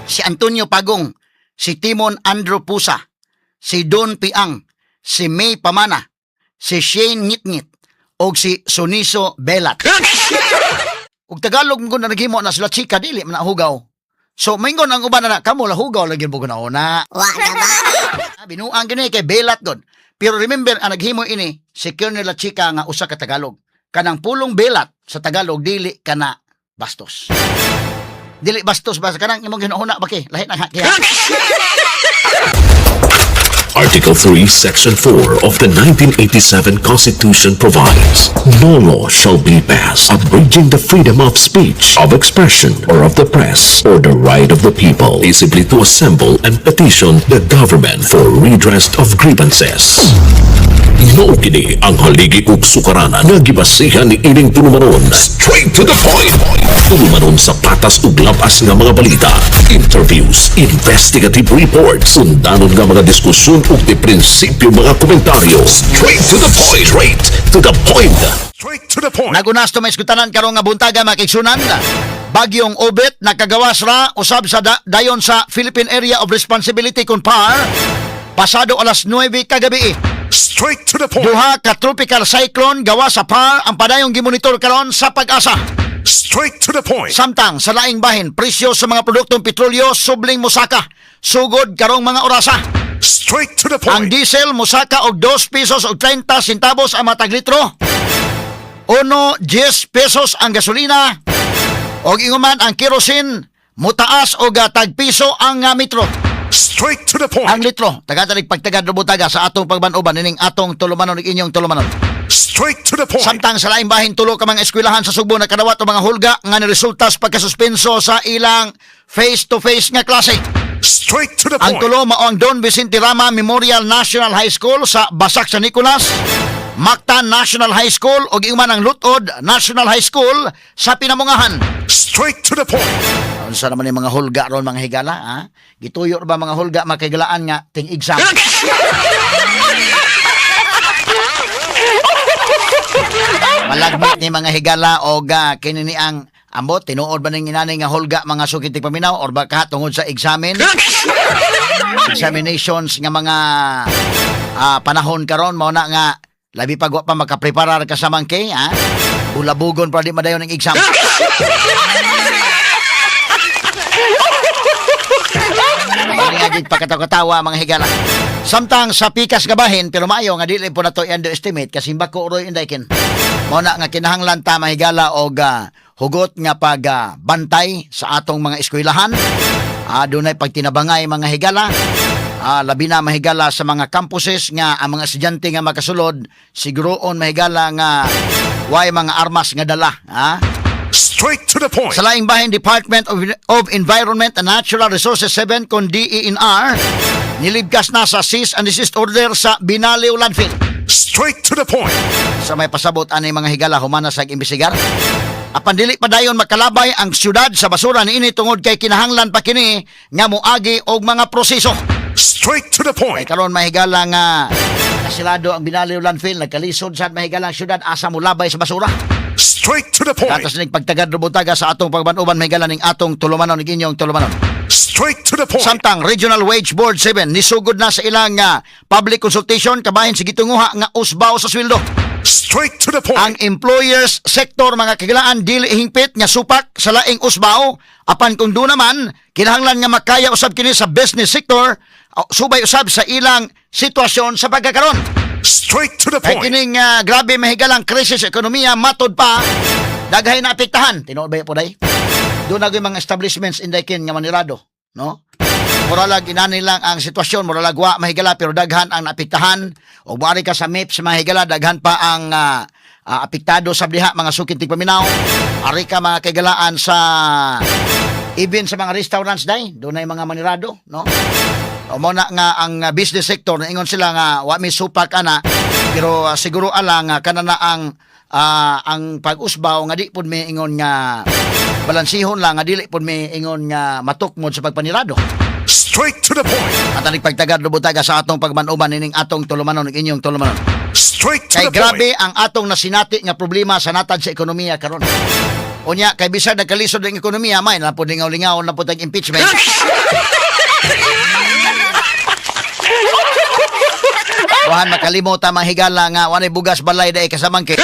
Si Antonio Pagong, si Timon Andrew Pusa, si Don Piang, si May Pamana, si Shane Ngitngit, og si Soniso Belat. Ug Tagalog mo na naghimo na sila chika, dili man na hugaw. So maingon ang uban na kamo la hugaw lagi mo na una. Wa na ba? Ah, binuang gani kay Belat god. Pero remember, ang naghimo ini si Colonel La Chica nga usa ka Tagalog. Kanang pulong Belat sa Tagalog dili kana bastos. Dili bastos ba kanang imong ginuuna ba kay lahi na kaya. Article 3, Section 4 of the 1987 Constitution provides, "No law shall be passed abridging the freedom of speech, of expression, or of the press, or the right of the people peaceably to assemble and petition the government for redress of grievances." Mao kini ang haligi ug sukaranan nga gibasihan ni ining tulumanon. Straight to the point. Tulumanon sa patas ug labas nga mga balita, interviews, investigative reports, undanon nga mga diskusyon ug di prinsipyo mga komentaryo. Straight to the point. Straight to the point. Straight to the point. Nagunas to may iskutanan karong nga buntaga, mga kaigsunan. Bagyong Obet nakagawas ra usab sa dayon sa Philippine Area of Responsibility kon PAR pasado alas 9 kagabi. Straight to the point. Duha ka tropical cyclone gawa sa PAR ang padayong gimonitor karon sa Pag-asa. Straight to the point. Samtang sa laing bahin, presyo sa mga produktong petrolyo subling musaka sugod karong mga orasa. Straight to the Ang point. Diesel musaka og 2 pesos og 30 centavos ang matag litro. 1.10 pesos ang gasolina. Og ingon man ang kerosene mutaas og tag piso ang metro. Straight to the point. Ang litro. Tagatanig pagtagad butaga sa atong pagbanuban nining atong tulumanon ug inyong tulumanon. Straight to the point. Samtang sa laing bahin, tulo ka mga eskwelahan sa Sugbo nakadawat og mga hulga nga niresulta sa pagkasuspenso sa ilang face-to-face nga klase. Straight to the Ang point. Tulo mao ang Don Vicente Rama Memorial National High School sa Basak sa Nicolas, Mactan National High School ug ingon ang Lutod National High School sa Pinamungahan. Straight to the point. Unsa naman yung mga hulga ron, mga higala, ha? Gituyo ba mga hulga makahigalaan nga ting exam? Malagmit ni mga higala og kini ni ang ambot tinuod ba ning inani nga hulga, mga sukitik paminaw, or baka tungod sa examinations nga mga panahon karon mao na nga labi pag wa pa makapreparar ka sa mangkay, ha, bulabugon pa di madayon ang exam. Ini nga gid pagkatawa, mga higala. Samtang sa pikas nga bahin, pero maayo nga dili po nato i-underestimate kasi bako roy indaykin. Mao na nga kinahanglan ta, mahigala, og hugot nga pag bantay sa atong mga eskwelahan. Dunay pagtinabangay, mga higala. Labi na, mahigala, sa mga campuses nga ang mga estudyante nga makasulod siguroon, mahigala, nga way mga armas nga dala, ha? Straight to the point. Sa laing bahin, Department of Environment and Natural Resources 7 kon DENR nilibkas na sa cease and desist order sa Binaliw Landfill. Straight to the point. Sa may pasabot ani, mga higala, humana sa imbisigar. Apan dili pa dayon makalabay ang syudad sa basura niini tungod kay kinahanglan pa kini nga moagi og mga proseso. Straight to the Kay point. karon, mahigala, nga nasirado ang Binaliw Landfill, nagkalisod sad, mahigala, ang syudad asa mo labay sa basura. Straight to the point. Gatos ning pagtagad butaga sa atong pagbanuban, mahigala, ning atong tulumanon ning inyong tulumanon. Straight to the point. Samtang Regional Wage Board 7 nisugod na sa ilang public consultation kabahin sa gitunguha nga usbaw sa sweldo. Straight to the point. Ang employers sector, mga kagilaan, dili hingpit nga supak sa laing usbaw, apan kung do naman kinahanglan nga makaya usab kini sa business sector subay usab sa ilang sitwasyon sa pagkakaron. Straight to the Kay point. kining grabe, mahigalang krisis sa ekonomiya, matod pa daghay na apektahan. Tinuod ba po day? Doon na mga establishments indaykin nga manirado, no? Muralag inani lang ang sitwasyon, muralag wa, mahigala, pero daghan ang naapektahan. O moari ka sa MIPS, mahigala, daghan pa ang apektado sa diha, mga sukin tigpaminaw. Ari ka, mga kaigalaan, sa even sa mga restaurants day, doon na mga manirado, no? O mo na nga ang business sector ingon sila nga wa mi supak ana, pero siguro ala nga kana na ang pag-usbaw nga di pud mi ingon nga balansihon lang nga dili pud mi ingon nga matukmod sa pagpanirado. Straight to the point. At aning pagtagad lubutaga sa atong pagmanuban nining atong tulumanon ug inyong tulumanon. Straight to Kay the grabe point. ang atong nasinati nga problema sa natad sa ekonomiya karon. Unya kay bisag nagkalisod ang ekonomiya, may na pud lingaw-lingaw na pud ang impeachment. Wahan makalimot ang mga higala nga walay bugas balay dai kasamangke.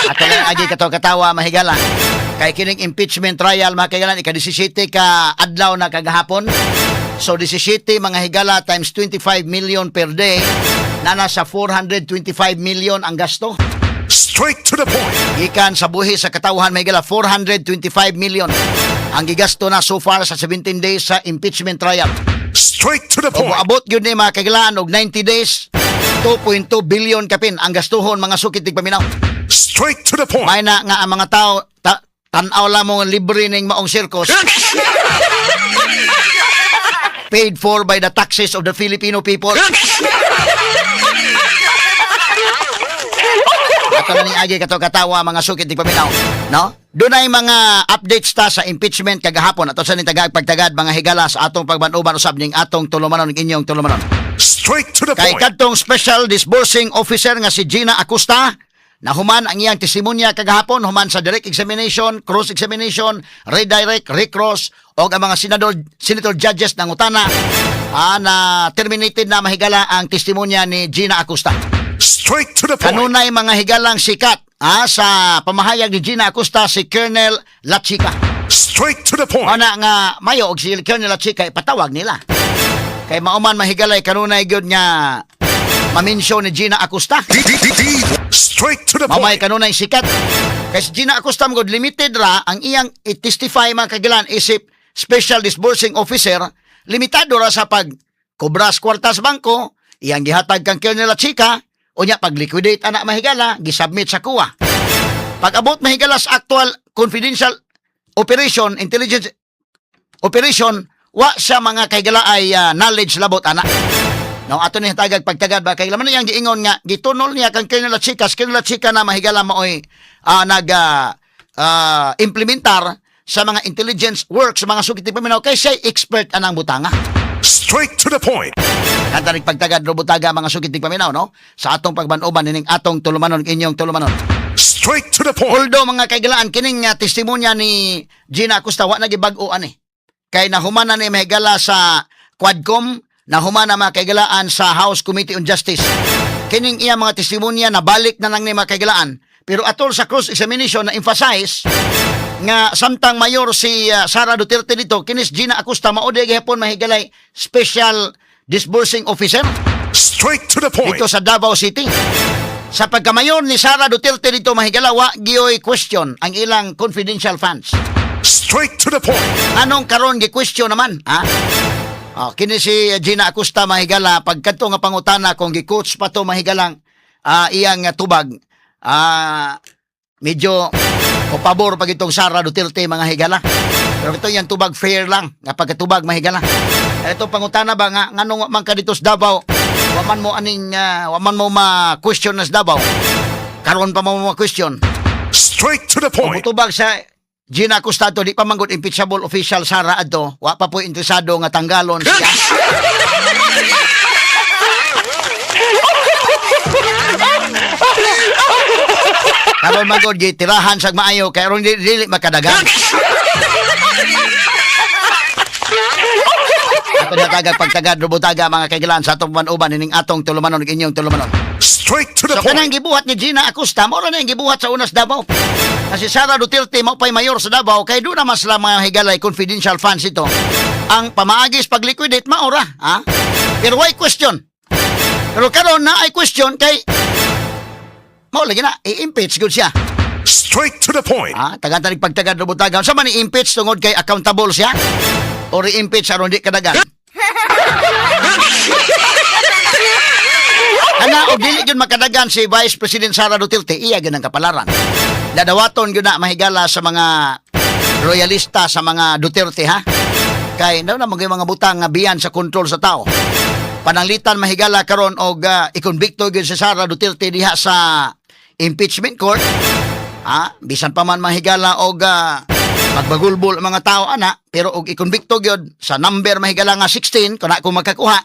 Ato lang agi kato katawa, mahigala. Kay kining impeachment trial, mga kahigalan, ika-17 ka adlaw na kagahapon. So 17, mga higala, times 25 million per day na nasa 425 million ang gasto. Straight to the point. Gikan sa buhi sa katawhan, may higala, 425 million ang gigasto na so far sa 17 days sa impeachment trial. Straight to the Kung point. moabot gyud ni, mga kahigalaan, og 90 days, 2.2 billion kapin ang gastuhon, mga sukit paminaw. Straight to the point. May na nga ang mga tao tan-aw lamong libre ning maong circus. Paid for by the taxes of the Filipino people. Ato na ning agi kato katawa, mga sukit di paminaw, no? Dunay mga updates ta sa impeachment kagahapon. Ato sa ning tagag pagtagad, mga higala, sa atong pagbanuban usab ning atong tulumanon, inyong tulumanon. Straight to the Kay point. kadtong special disbursing officer nga si Gina Acosta, nahuman ang iyang testimonya kagahapon human sa direct examination, cross examination, redirect, recross og ang mga senador senator judges ng utana, na terminated na, mahigala, ang testimonya ni Gina Acosta. Straight to the point. Kanunay, mga higalang, sikat sa pamahayag ni Gina Acosta si Colonel Lachica. Straight to the point. Ana nga mayo og si Colonel Lachica ipatawag nila. Kay mauman, mahigalay, kanunay gyud nga maminsyon ni Gina Acosta. D D D D. Straight to the Mamay point. kanunay sikat. Kay si Gina Acosta gud, limited ra ang iyang i-testify, mga kagilan, isip special disbursing officer, limitado ra sa pag kobras kwarta sa bangko, iyang gihatag kang Colonel Lachica, unya pag liquidate ana, mahigala, gisubmit sa COA. Pag abot, mahigala, sa actual confidential operation, intelligence operation, wa siya, mga kahigala, ay knowledge labot ana. No, ato ni tagag pagtagad ba kay man iyang giingon nga gitunol niya kang Colonel Lachica, si Colonel Lachica na, mahigala, maoy nag implementar sa mga intelligence work sa mga sukit paminaw kay siya expert anang butanga. Straight to the point. Kanta rin pagtagad robutaga, mga sukit paminaw, no, sa atong pagbanuban nining atong tulumanon, inyong tulumanon. Straight to the point. Although, mga kaigalaan, kining testimonya ni Gina Acosta wa nagibag-o ani. Kay nahuman na ni, mahigala, sa Quadcom, nahuman na, mga kaigalaan, sa House Committee on Justice. Kining iya mga testimonya nabalik na lang ni, mga kaigalaan. Pero atol sa cross examination na emphasize nga samtang mayor si Sara Duterte dito, kinis Gina Acosta mao di gihapon, mahigalay, special disbursing officer Straight to the point. dito sa Davao City. Sa pagkamayor ni Sara Duterte dito, mahigala, wa gioy question ang ilang confidential funds. Straight to the point. Anong karon gi-question naman, ha? Oh, kini si Gina Acosta, mahigala, pagkadto nga pangutana kung gi-coach pa to, mahigalang, iyang tubag, medyo o pabor pag itong Sara Duterte, mga higala. Pero ito yung tubag, fair lang nga pagkatubag, mahigala. Ito pangutana ba nga nganong wa man ka dito sa Davao, wa man mo aning wa man mo ma-question na sa Davao. Karon pa mo ma-question. Straight to the point. Mutubag sa Gina Acosta to, di pa manggod impeachable official Sara adto, wa pa po interesado nga tanggalon siya. Karon manggod gitirahan sa maayo kay aron dili makadagan. Ato na tagag pagtagad rubutaga, mga kaigilan, sa atong panuban ining atong tulumanon, inyong tulumanon. Straight to the So kanang point. gibuhat ni Gina Acosta, mao ra na yung gibuhat sa unas Davao. Kasi Sara Duterte mao pay mayor sa Davao kay doon naman sila, mga higalay, confidential funds ito. Ang pamaagis pag-liquidate mao ra, ha? Pero why question? Pero karon na ay question kay mao lagi na i-impeach gud siya. Straight to the point. Ha? Tagan tanig pagtagad rubutaga. Sa man i-impeach tungod kay accountable siya? O re-impeach aron di kadagan? Ana og dili gyud makadagan si Vice President Sara Duterte, iya gyud ang kapalaran. Dadawaton gyud na, mahigala, sa mga royalista sa mga Duterte, ha. Kay daw na mga butang nga biyan sa kontrol sa tao. Pananglitan, mahigala, karon og ikonbikto gyud si Sara Duterte diha sa impeachment court. Ha, bisan pa man, mahigala, og Magbagulbol ang mga tao ana, pero og ikonbikto gyud sa number mahigala nga 16 kun ako makakuha.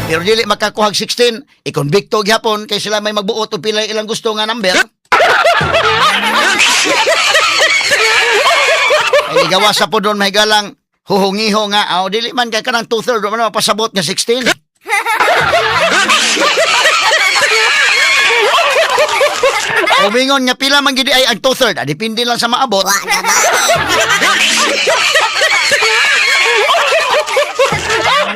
Pero dili makakuha og 16, ikonbikto gyapon kay sila may magbuot og pila ilang gusto nga number. Ay gawa sa po doon mahigalang huhungiho nga aw dili man kay kanang 2/3 man mapasabot nga 16. Umingon nga pila man gid ay ang 2/3, ah, depende lang sa maabot. Wa na ba?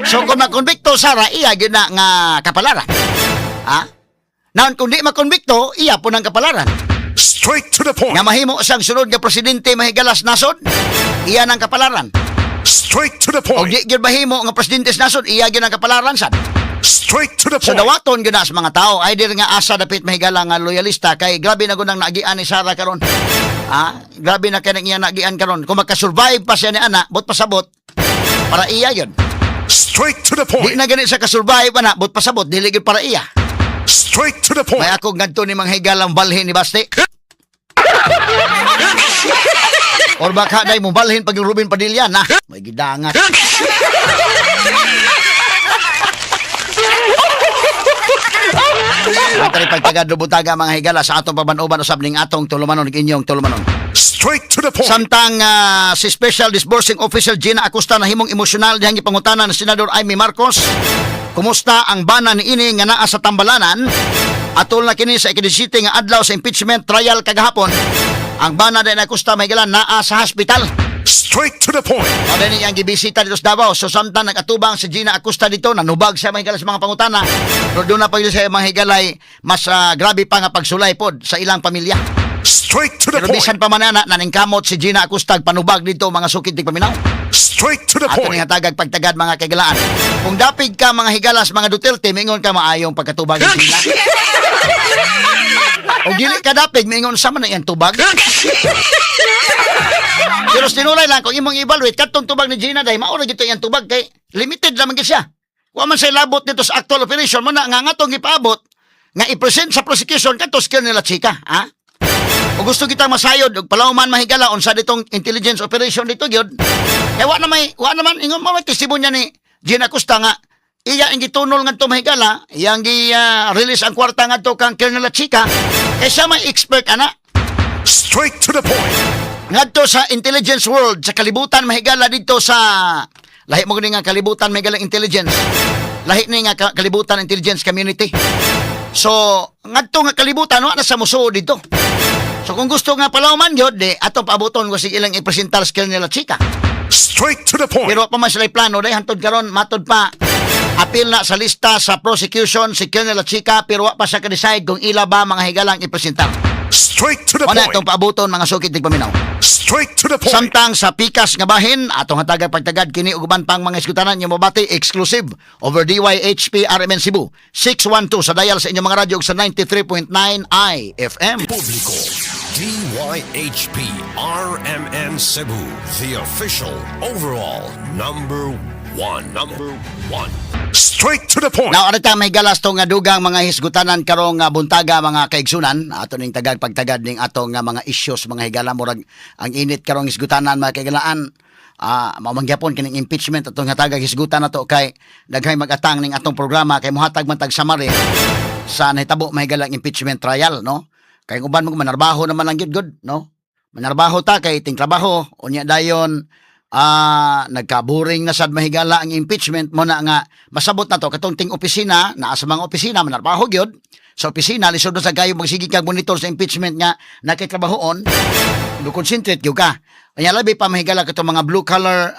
So kung makonbikto Sara, iya gyud na nga kapalaran. Ha? Naon kung di makonbikto, iya po ng kapalaran. Straight to the point. Nga mahimo siyang sunod nga presidente mahigalas nasod, iya ng kapalaran. Straight to the O point. di gyud mahimo nga presidente sa nasod, iya gyud ang kapalaran sad. Straight to the So point. dawaton gyud na sa mga tao, ay diri nga asa dapit mahigala nga loyalista kay grabe na gud ang naagian ni Sara karon. Ha? Grabe na kay nang iya naagian karon. Kung makasurvive pa siya ni ana, bot pasabot para iya yun. Straight to the Di point. na gani siya kasurvive ana, bot pasabot dili gyud para iya. Straight to the point. May ako ngadto ni mga higalang balhin ni Basti. Or baka day mo balhin pag yung Ruben Padilla na. May gidangat. Ang tari pagtagad lubutaga mga higala sa atong pabanuban usab ning atong tulumanon ug inyong tulumanon. Straight to the point. Samtang si Special Disbursing Officer Gina Acosta nahimong emosyonal dihang gipangutana ni Senador Amy Marcos. Kumusta ang bana ni ini nga naa sa tambalanan? Atol na kini sa ikadisite nga adlaw sa impeachment trial kagahapon. Ang bana ni Acosta mahigala naa sa hospital. Straight to the point. O din ang gibisita dito sa Davao. So samtang nag-atubang si Gina Acosta dito, nanubag siya mahigala sa mga pangutana. Pero doon na pag sa mga higalay, mas grabe pa nga pagsulay pod sa ilang pamilya. Straight to the Pero point. bisan pa man na naningkamot si Gina Acosta panubag dito mga sukid tig paminaw. Straight to the Ato point. ning hatagag pagtagad mga kaigalaan. Kung dapig ka mga higalas mga Duterte, mingon ka maayong pagkatubag ni Gina. O dili ka dapig, mingon sa man ang iyang tubag. Pero sinulay lang kung imong evaluate katong tubag ni Gina dahil maura gito iyang tubag kay limited lamang gyud siya. Wa man say labot nito sa actual operation mo na nga ngatong gipaabot nga i-present sa prosecution kadto skill nila chika, ha? O gusto kitang masayod og palawman mahigala unsa ditong intelligence operation dito gyud. Kay wa na may wa naman ingon mo may testimonya ni Gina Acosta nga iya ang gitunol ngadto mahigala, iyang gi release ang kwarta ngadto kang Colonel Chica. Kay siya may expert ana Straight to the point. ngadto sa intelligence world sa kalibutan mahigala dito sa lahi mo gani nga kalibutan mahigala intelligence. Lahi ni nga kalibutan intelligence community. So ngadto nga kalibutan wa na sa musuod dito. So kung gusto nga palawman gyud di ato paaboton ko sig ilang ipresentar skill nila chika. Straight to the point. Pero wa pa man sila plano dahil hantod karon matod pa apil na sa lista sa prosecution si Colonel Chica pero wa pa siya ka-decide kung ila ba mga higalang ipresentar. Straight to the Wala point. itong paaboton mga sukit tig paminaw. Straight to the point. Samtang sa pikas nga bahin atong hatagag pagtagad kini ug uban pang mga iskutanan nga mabati exclusive over DYHP RMN Cebu 612 sa dial sa inyong mga radyo ug sa 93.9 IFM. Publiko. DYHP RMN Cebu, the official overall number one. Number one. Straight to the point. Now, arita may galas to nga dugang mga hisgutanan karong nga buntaga mga kaigsunan ato ning tagag pagtagad ning atong nga mga issues mga higala murag ang init karong hisgutanan mga kaigalaan. Ah, mao man gyapon kining impeachment atong hatagag hisgutan nato kay daghay magatang ning atong programa kay mohatag man tag summary sa nahitabo mahigalang impeachment trial, no? Kay uban mo manarbaho naman lang gyud good, no? Manarbaho ta kay ting trabaho unya dayon nagkaboring na sad mahigala ang impeachment mo na nga masabot na to katong ting opisina naa sa mga opisina manarbaho gyud sa opisina lisod na sa gayo magsige kag monitor sa impeachment nga nakitrabahoon do concentrate gyud ka unya labi pa mahigala katong mga blue collar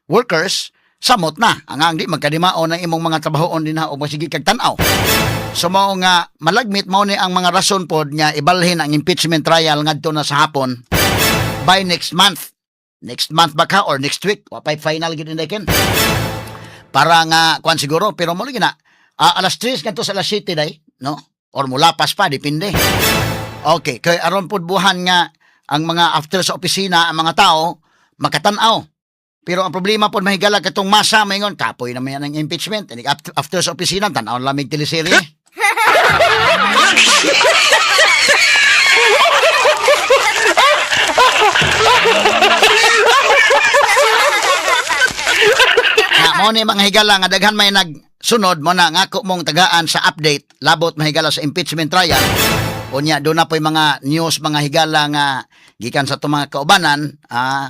workers samot na ang di magkadimaon ang imong mga trabahoon dinha o magsige kag tan-aw. So mao nga malagmit mao ni ang mga rason pod nga ibalhin ang impeachment trial ngadto na sa hapon by next month. Next month ba ka or next week? Wa pa'y final gyud inday ken. Para nga kuan siguro pero mo lagi na alas 3 ngadto sa alas 7 day, no? Or mulapas pa depende. Okay, kay aron pud buhan nga ang mga after sa opisina ang mga tao makatan-aw. Pero ang problema pod mahigala katong masa maingon kapoy naman yan ang impeachment. Inig after sa opisina tan-aw lamig teleserye. Mao ni, mga higala, nga daghan may nagsunod mo na nga ako mong tagaan sa update labot, mahigala, sa impeachment trial. Unya doon na po'y mga news, mga higala, nga gikan sa atong mga kaubanan,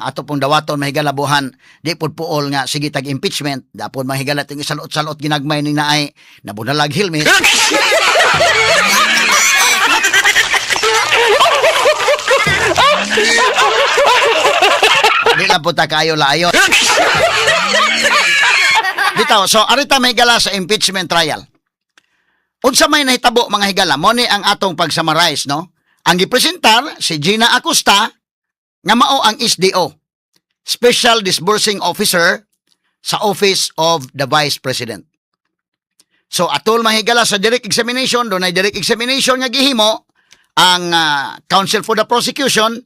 ato pong dawaton, mahigala, buhan di pud puol nga sige tag impeachment dapon, mga higala, ting isalot-salot ginagmay ni naay nabunalag helmet. Di lang po ta kaayo laayo. Bitaw, so arita, may higala, sa impeachment trial. Unsa may nahitabo, mga higala, mo ni ang atong pag-summarize, no? Ang gipresentar si Gina Acosta nga mao ang SDO, Special Disbursing Officer sa Office of the Vice President. So atol, mga higala, sa direct examination, doon ay direct examination nga gihimo ang counsel for the prosecution,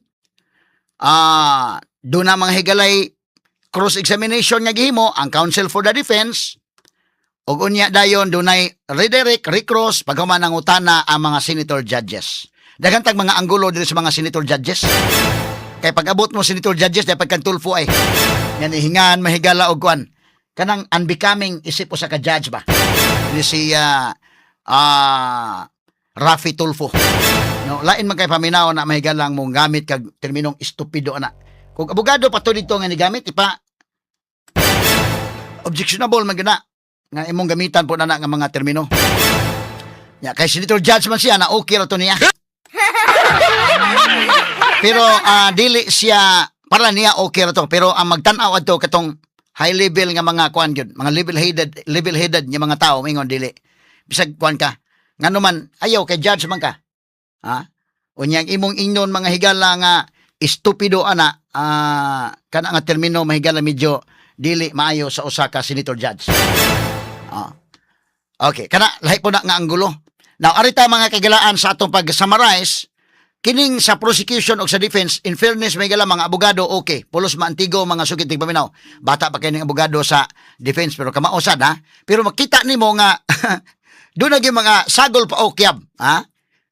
doon na, mga higalay, cross examination nga gihimo ang counsel for the defense ug unya dayon dunay redirect, recross, paghuman nangutana ang mga senator judges. Daghan tag mga anggulo diri sa mga senator judges. Kay pag abot mo senator judges, dapat kang Tulfo ay. Yan ihingan mahigala og kuan. Kanang unbecoming isip usa ka judge ba? Ni si Raffy Tulfo. No, lain man kay paminaw na, mahigalang, mong gamit kag terminong estupido ana. Kung abogado pa to dito nga ni gamit ipa objectionable man gyud na nga imong gamitan po na nga mga termino. Ya, kay senator judge man siya na okay ra to niya. Pero dili siya para niya okay ra to, pero ang magtan-aw adto katong high level nga mga kuan gyud, mga level headed nga mga tao mingon dili. Bisag kuan ka. Ngano man ayaw kay judge man ka. Ha? Unya ang imong ingnon, mga higala, nga estupido ana, kana nga termino, mahigala, medyo dili maayo sa usa ka senator judge. Ah. Okay, kana lahi po na nga anggulo. Now, arita, mga kagilaan, sa atong pag-summarize, kining sa prosecution o sa defense, in fairness, may gala, mga abogado, okay. Pulos maantigo, mga sukit paminaw. Bata pa kining abogado sa defense, pero kamausad, ha? Pero makita nimo nga, doon na mga sagol pa okyab, ha?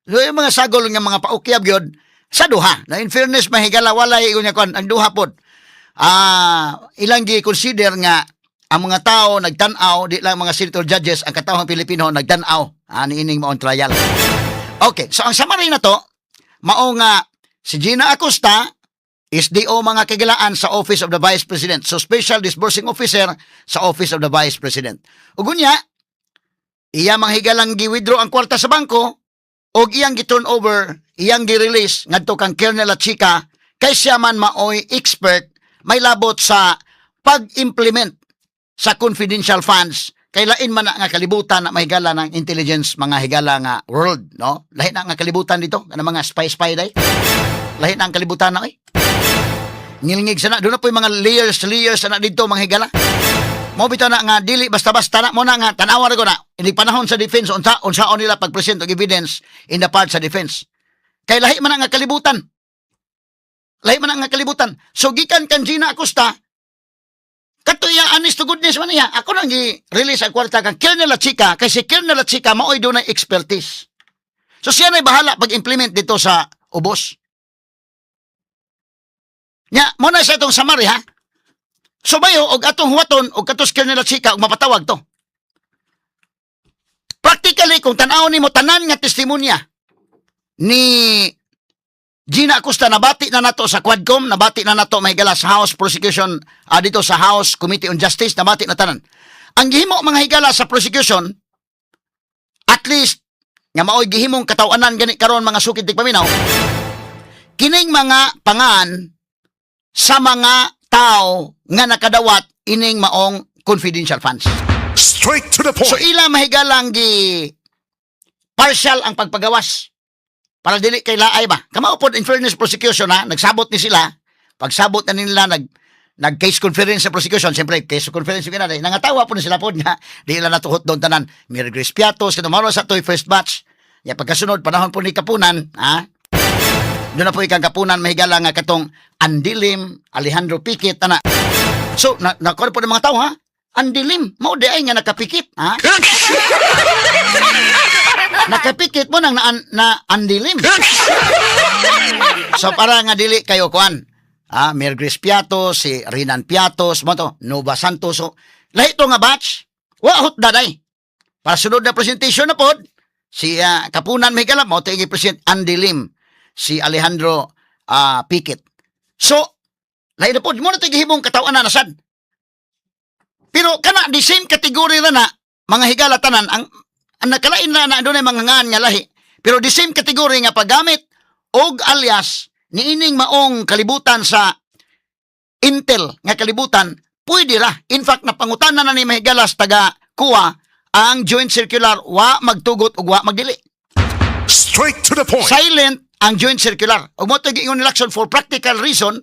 Doon yung mga sagol nga mga paokyab yun, sa duha. Na in fairness, mahigala, walay ingon niya kuan, ang duha pod. Ilang gi-consider nga ang mga tao nagtan-aw, di lang mga senator judges, ang katawhang Pilipino nagtan-aw niining maong trial. Okay, so ang summary na to, mao nga si Gina Acosta SDO, mga kagilaan, sa Office of the Vice President. So Special Disbursing Officer sa Office of the Vice President. Ug unya, iya, mga higalang, gi-withdraw ang kwarta sa bangko og iyang gi-turn over, iyang gi-release ngadto kang Colonel Chica kay siya man maoy expert may labot sa pag-implement sa confidential funds, kay lain man na nga kalibutan na, mahigala, ng intelligence, mga higala, nga world, no? Lain na nga kalibutan dito kana mga spy spy day, lain na ang kalibutan na oy. Ngilngig sana doon na po yung mga layers layers na dito, mga higala. Mo bitaw na nga dili basta-basta na mo na nga tanawa ra ko na ini panahon sa defense, unsaon nila pag-present og evidence in the part sa defense, kay lahi man na nga kalibutan, lahi man na nga kalibutan. So gikan kan Gina Acosta kato iya, honest to goodness man niya, ako nang gi-release ang kwarta kang Colonel La Chica kay si Colonel La Chica maoy dunay expertise, so siya na'y bahala pag-implement dito sa ubos. Nya, mo na sa itong summary, ha. So bayo og atong huwaton og katos Colonel La Chica og mapatawag to. Practically, kung tan-awon nimo tanan nga testimonya ni Gina Acosta, nabati na nato sa Quadcom, nabati na nato, mahigala, sa House Prosecution, dito sa House Committee on Justice, nabati na tanan. Ang gihimo, mga higala, sa prosecution, at least nga maoy gihimong katawanan gani karon, mga sukid tigpaminaw, kining mga pangan sa mga tao nga nakadawat ining maong confidential funds. Straight to the point. So ila, mahigalang, gi partial ang pagpagawas. Para dili kay laay ba. Kamao pod, in fairness prosecution ha, nagsabot ni sila. Pagsabot na nila, nag nag case conference sa prosecution, siyempre case conference yung ginada, nangatawa po ni sila pod nga di ila natuhot doon tanan. Mary Grace Piatos, kanang sa toy first batch. Ya pagkasunod panahon po ni Kapunan, ha? Doon na po ikang Kapunan, mahigala, nga katong Andilim, Alejandro Pikit, ana. So, na nakuha po ng mga tao, ha? Andilim, mao di ay nga nakapikit, ha? Nakapikit mo nang na andilim. So para nga dili kayo kuan. Ah, Mary Grace Piatos, si Renan Piatos, mo to, Nova Santos. So, Lahi to nga batch. Wa hot daday. Para sunod na presentation na pod, si Kapunan mahigala mo, to President Andy Lim, si Alejandro Piquet. So, lahi na pod, mo na ito gihimong katawan na nasad. Pero kana, the same category ra na, mga higala tanan, ang nakalain na na doon ay mga ngan nga lahi. Pero the same category nga paggamit og alias niining maong kalibutan sa Intel nga kalibutan, pwede ra. In fact, napangutana na ni mahigalas taga kuwa ang joint circular wa magtugot ug wa magdili. Straight to the point. Silent ang joint circular. Ug mo to giingon ni Lacson, for practical reason,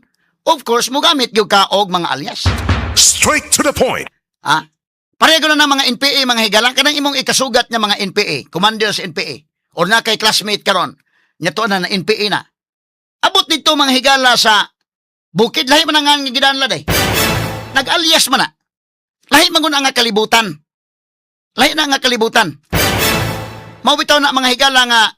of course, mogamit gyud ka og mga alias. Straight to the point. Ah, pareho na ng mga NPA, mga higala, kanang imong ikasugat nga mga NPA, commander sa NPA, or na kay classmate karon, nya to na na NPA na. Abot dito mga higala sa bukid, lahi man ang nga gidanla day. Nag-alias man na. Lahi man gud ang nga kalibutan. Lahi na nga kalibutan. Mao bitaw na mga higala nga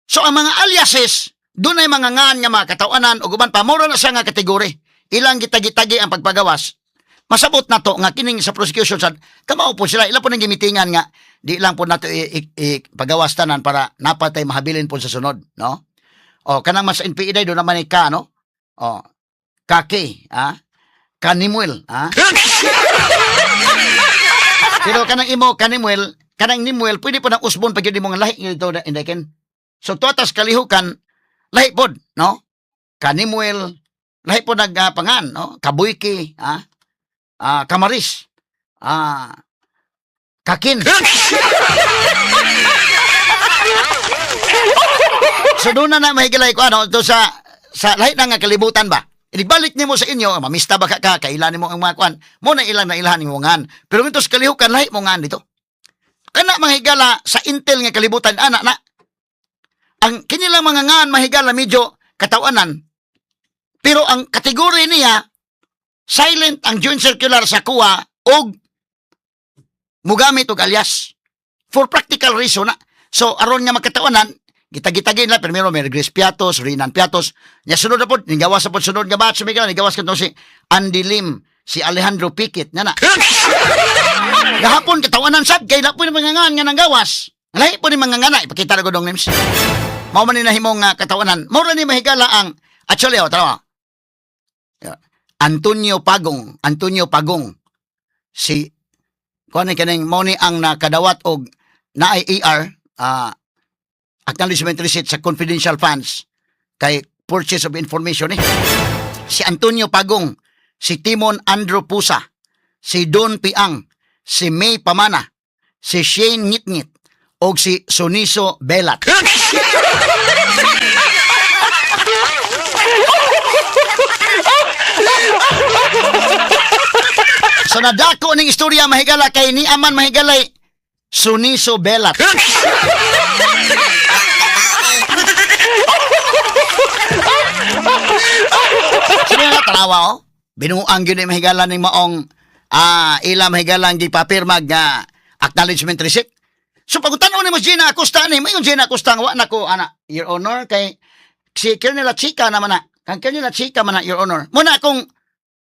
so ang mga aliases doon ay mga ngan nga mga katawanan ug uban pa mura na siya nga kategory. Ilang gitagi-tagi ang pagpagawas. Masabot na to nga kining sa prosecution sad kamao po sila ila po nang gimitingan nga di lang po nato pagawas tanan para napatay mahabilin po sa sunod, no? O kanang mas NPA day do naman ni ka, no? O kake, ah, Kanimuel, ah. Pero kanang imo Kanimuel, kanang Nimuel pwede po nang usbon pag yun mo nga lahi dito na indaken. So tuatas kalihukan lahi pod, no? Kanimuel lahi po nagpangan, no? Kabuyki, ah. Ah, Kamaris. Ah, Kakin. So doon na na mahigilay ko ano to sa lahi na nga kalibutan ba. Inigbalik nimo sa inyo, mamista ba ka, kailan nimo ang mga kuan, mo na ilang na ilhan nimo ngan. Pero ito sa kalihukan lahi mo ngan dito. Kana mga higala sa intel nga kalibutan ana na. Ang kinilang mga ngan mahigala medyo katawanan. Pero ang kategory niya silent ang joint circular sa kuwa og mugamit og alias for practical reason na. So aron nga makatawanan, gitagi-tagi nila primero may Grace Piatos, Rinan Piatos. Nya sunod na pod, nigawas na pod sunod nga batch, may nigawas kadto si Andy Lim, si Alejandro Piquet nga na. Gahapon katawanan sad kay la po ni mga ngan nga nanggawas. Lahi po ni mga ngana ipakita ra ko dong names. Mao man ni nahimong nga katawanan. Mao ra ni mahigala ang actually, oh, tanawa. Yeah. Antonio Pagong, Antonio Pagong si kuan ni kaning mao ni ang nakadawat og naay AR, acknowledgement receipt sa confidential funds kay purchase of information eh. Si Antonio Pagong, si Timon Andrew Pusa, si Don Piang, si May Pamana, si Shane Ngitngit, og si Soniso Belat. So nadako ning istorya mahigala kay ni aman mahigalay Suniso Belat. Sino nga tanawa oh? Binuang gyud ni mahigala ning maong ila mahigala ang gipapirma nga acknowledgement receipt. So pag tan-o nimo Gina Acosta ni, mayon Gina Acosta nga wa na ko ana, Your Honor, kay si Colonel Chica naman na. Kang Colonel Chica man na, Your Honor. Muna kung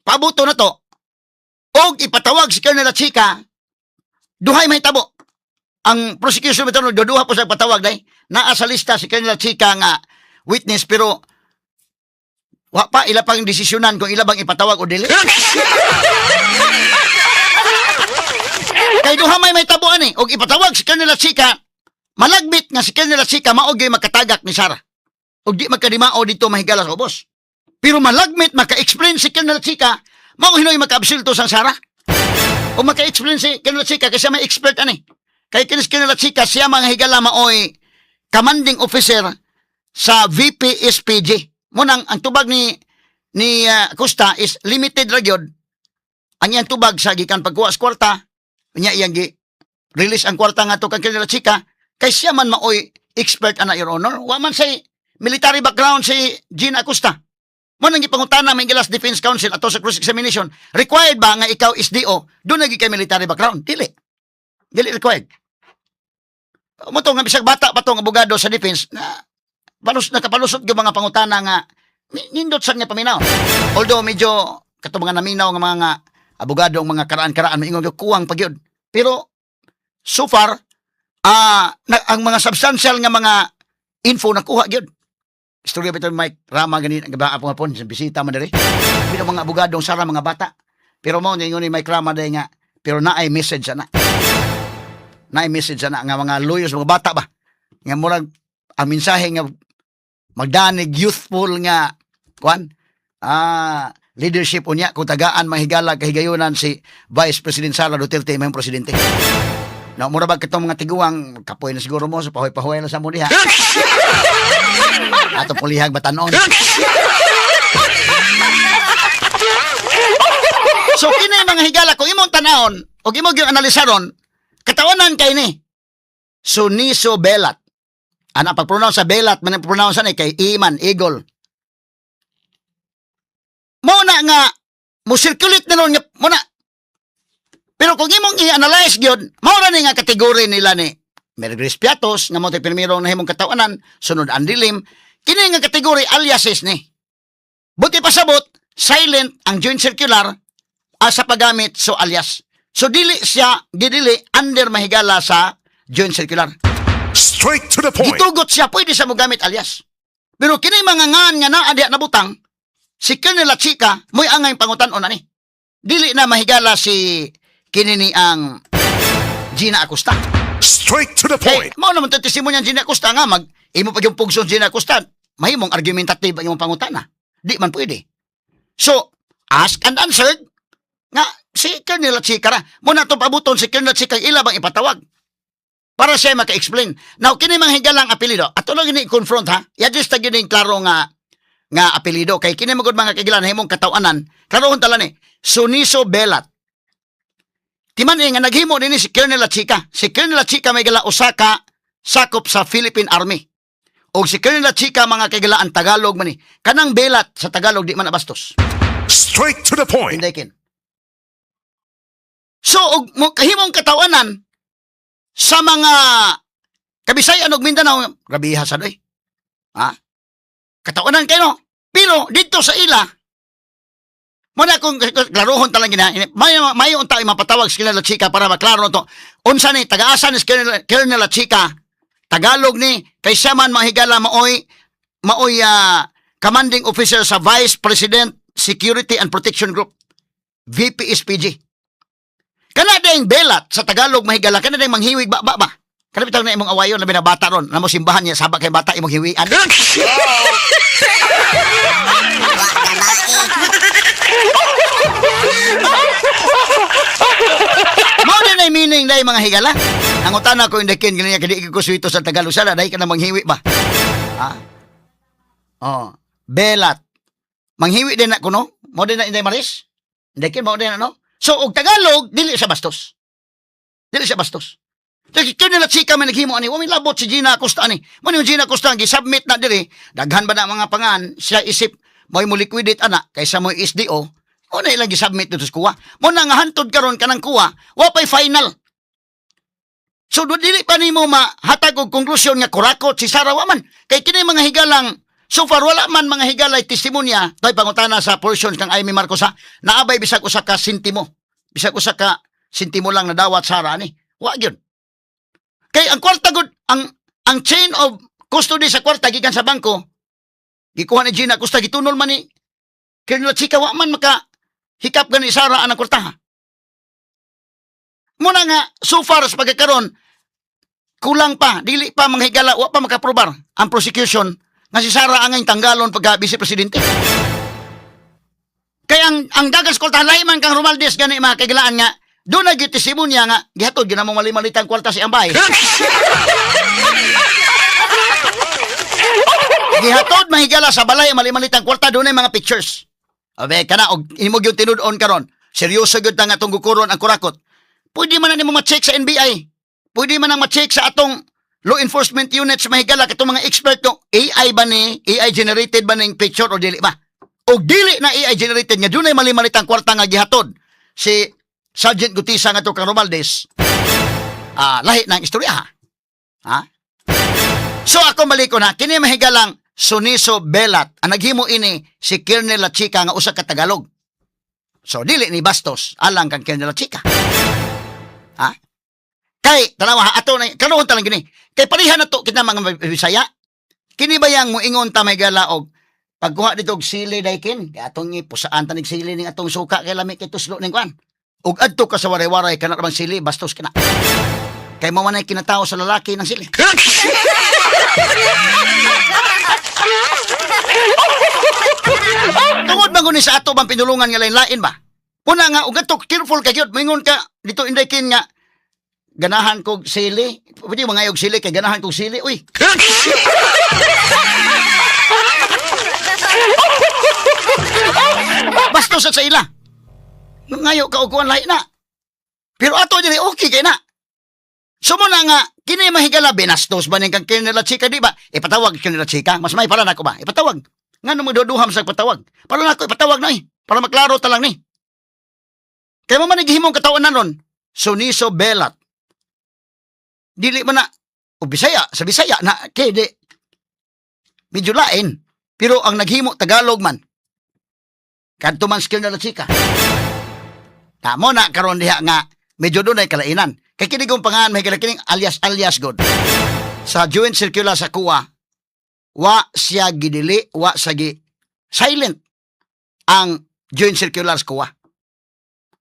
pabuto na to og ipatawag si Colonel Chica, duhay mahitabo. Ang prosecution bitaw duha po sa patawag day. Naa sa lista si Colonel Chica nga witness pero wa pa ila pang desisyonan kung ila bang ipatawag o dili. Kay duha may mahitabo ani og ipatawag si Colonel Chica, malagbit nga si Colonel Chica mao gyud makatagak ni Sara. Og di magkadimao dito mahigala sa ubos. Pero malagmit maka-explain si Colonel Chica, mao hinoy maka-absulto sa Sara. O maka-explain si Colonel Chica kasi may expert ani. Kay kinis Colonel Chica siya mga higala maoy commanding officer sa VPSPG. Munang ang tubag ni Acosta is limited ra gyud. Ang iyang tubag sa gikan pagkuha sa kwarta, nya iyang gi release ang kwarta nga to kang Colonel Chica kay siya man maoy expert ana, Your Honor. Wa man say military background si Gina Acosta. Mo nang gipangutana may gilas defense counsel ato sa cross examination, required ba nga ikaw SDO, doon nagi kay military background? Dili. Dili required. Mo to nga bisag bata pa tong abogado sa defense na palus nakapalusot yung mga pangutana nga nindot sad nga paminaw. Although medyo kato mga naminaw nga mga abogado ang mga karaan-karaan maingon gyud kuwang pa gyud. Pero so far ang mga substantial nga mga info nakuha gyud. Istorya bitaw ni Mike Rama gani ang gabi hapon sa bisita man diri. Pero mga abogadong Sara mga bata. Pero mao ningon ni Mike Rama dai nga pero naay message ana. Naay message ana nga mga lawyers, mga bata ba nga murag ang mensahe nga magdanig youthful nga kuan leadership unya kung tagaan mahigala kahigayunan si Vice President Sara Duterte may presidente. Na mura ba kitong mga tiguang kapoy na siguro mo sa pahoy-pahoy na sa mo diha. Ato pulihag batanon. So kini mga higala kung imong tanawon o imong gyud analisaron, katawanan kay ni Suniso Belat. Ana pag-pronounce sa Belat man ang pronounce ani kay Iman Eagle. Mo na nga mo circulate na nun nga mo na. Pero kung imong i-analyze gyud, mao ra ni nga kategory nila ni Mary Grace Piatos nga mo tay pirmirong nahimong katawanan, sunod ang dilim. Kini nga kategory aliases ni. Buti pasabot, silent ang joint circular sa paggamit so alias. So dili siya gidili under mahigala sa joint circular. Straight to the point. Gitugot siya, pwede siya mogamit alias. Pero kini mga ngan nga naa diha nabutang, si Colonel La Chica, mo'y angay pangutan-on ani. Dili na mahigala si kini ni ang Gina Acosta. Straight to the Kay, point. mao naman to testimonya ang Gina Acosta nga mag imo pag yung pugson Gina Acosta, mahimong argumentative ang imong pangutana. Di man pwede. So, ask and answered nga si Colonel La Chica ra. Muna to pabuton si Colonel La Chica ila bang ipatawag para siya maka-explain. Now, kini mga higalang apelido, ato lang ini confront ha. I-address ta gyud ning klaro nga nga apelido kay kini magud mga kagilan himong katawanan. Klarohon tala ni Suniso Belat. Timan eh, nga naghimo dinhi si Colonel La Chica. Si Colonel La Chica may gala usa ka sakop sa Philippine Army. Og si Colonel La Chica mga kagila ang Tagalog man ni. Kanang Belat sa Tagalog di man abastos. Straight to the point. Inday kin. So og mo kahimong katawanan sa mga Kabisayan og Mindanao, grabiha sad oy. Ha? Katawanan kayo. Pero dito sa ila, mo na kung klarohon talang gina, may unta mapatawag si Colonel La Chica para maklaro to. Unsa ni tagaasa ni Colonel La Chica, Tagalog ni kay siya man mahigala maoy maoy commanding officer sa Vice President Security and Protection Group, VPSPG. Kana ding belat sa Tagalog mahigala, kana ding manghiwig ba ba ba. Kana bitaw na imong awayon na binabata ron, namo simbahan niya sabak kay bata imong hiwian. Mao din ay meaning dai mga higala. Ang utana ko indakin ganiya kay di ko suwito sa Tagalog sana dai ka na manghiwi ba. Ha? Oh, belat. Manghiwi din na kuno. Mao din na Inday Maris. Inday mao din na no. So og Tagalog dili siya bastos. Dili siya bastos. Kaya nila chika man naghimo ani, wa may labot si Gina Acosta ani. Mo ni Gina Acosta ang gi-submit na diri, daghan ba na mga pangan siya isip mo'y mo liquidate ana kaysa mo'y SDO. O na ilang gi-submit dito sa kuwa. Mo na nga hantod karon kanang kuwa, wa pay final. So do dili pa nimo mahatag og konklusyon nga kurakot si Sara wa man. Kay kini mga higalang so far wala man mga higalay testimonya toy pangutana sa portions kang Amy Marcos ha. Naabay bisag usa ka sentimo. Bisag usa ka sentimo lang nadawat Sara ani. Wa gyud. Kay ang kwarta gud ang chain of custody sa kwarta gikan sa bangko gikuha ni Gina Acosta gitunol man ni Colonel Chica wa man maka hikap gani Sara ang kwarta. Ha. Muna nga so far sa pagkakaron kulang pa, dili pa manghigala, wa pa makaprobar ang prosecution nga si Sara ang tanggalon pagka vice presidente. Kaya ang dagas kwarta lahi man kang Romaldes gani mga kagilaan nga doon na gyud testimonya nga gihatod gyud namong mali-malitang kwarta si Ambay. Gihatod mahigala sa balay ang mali-malitang kwarta doon mga pictures. Abe kana og imo gyud tinud-on karon. Seryoso gyud ta nga atong gukuron ang kurakot. Pwede man na nimo ma-check sa NBI. Pwede man ang ma-check sa atong law enforcement units mahigala katong mga expert no AI ba ni AI generated ba ning picture o dili ba? O dili na AI generated nga dunay mali-malitang kwarta nga gihatod si Sergeant Gutisa nga to kang Romaldes. Lahi na ang istorya ha. Ha? So ako balik ko na kini mahigalang Suniso Belat ang naghimo ini si Colonel La Chica nga usa ka Tagalog. So dili ni bastos alang kang Ken de la Chica. Ha? Kay tanawa ha, ato na karon ta lang gini. Kay pareha na to kita mga Bisaya. Kini ba yang moingon ta may gala og pagkuha dito og sili daykin, kay atong ipusaan ta nig sili ning atong suka kay lami kay tuslo ning kuan. Ug adto ka sa waray-waray kana bang sili, bastos ka na. Kay mao man ay kinatao sa lalaki ng sili. Tungod man guni sa ato bang pinulungan nga lain-lain ba? Una nga ug adto careful kay gyud moingon ka dito inday kin nga ganahan kog sili. Pwede mo ngayog sili kay ganahan kog sili. Uy. Bastos sa ila. Ngayo ka og kuan lahi na. Pero ato diri okay kay na. So mo na nga, kini mahigala, binastos ba ning kang kinila chika, di ba? Ipatawag kinila chika, mas may pala nako ba? Ipatawag. Nga nung magduduham sa patawag. Para nako ipatawag na eh. Para maklaro ta lang ni. Kaya mo man naghihimong katawan na ron, Suniso Belat. Dili man na, o Bisaya, sa Bisaya na, kay di, medyo lain. Pero ang naghimo Tagalog man, kadto man skill na la chika. Tamo na karon diha nga medyo dunay kalainan. Kay kini kong pangan may kining alias alias god. Sa joint circular sa kuwa, wa siya gidili, wa sa gi silent ang joint circular sa kuwa.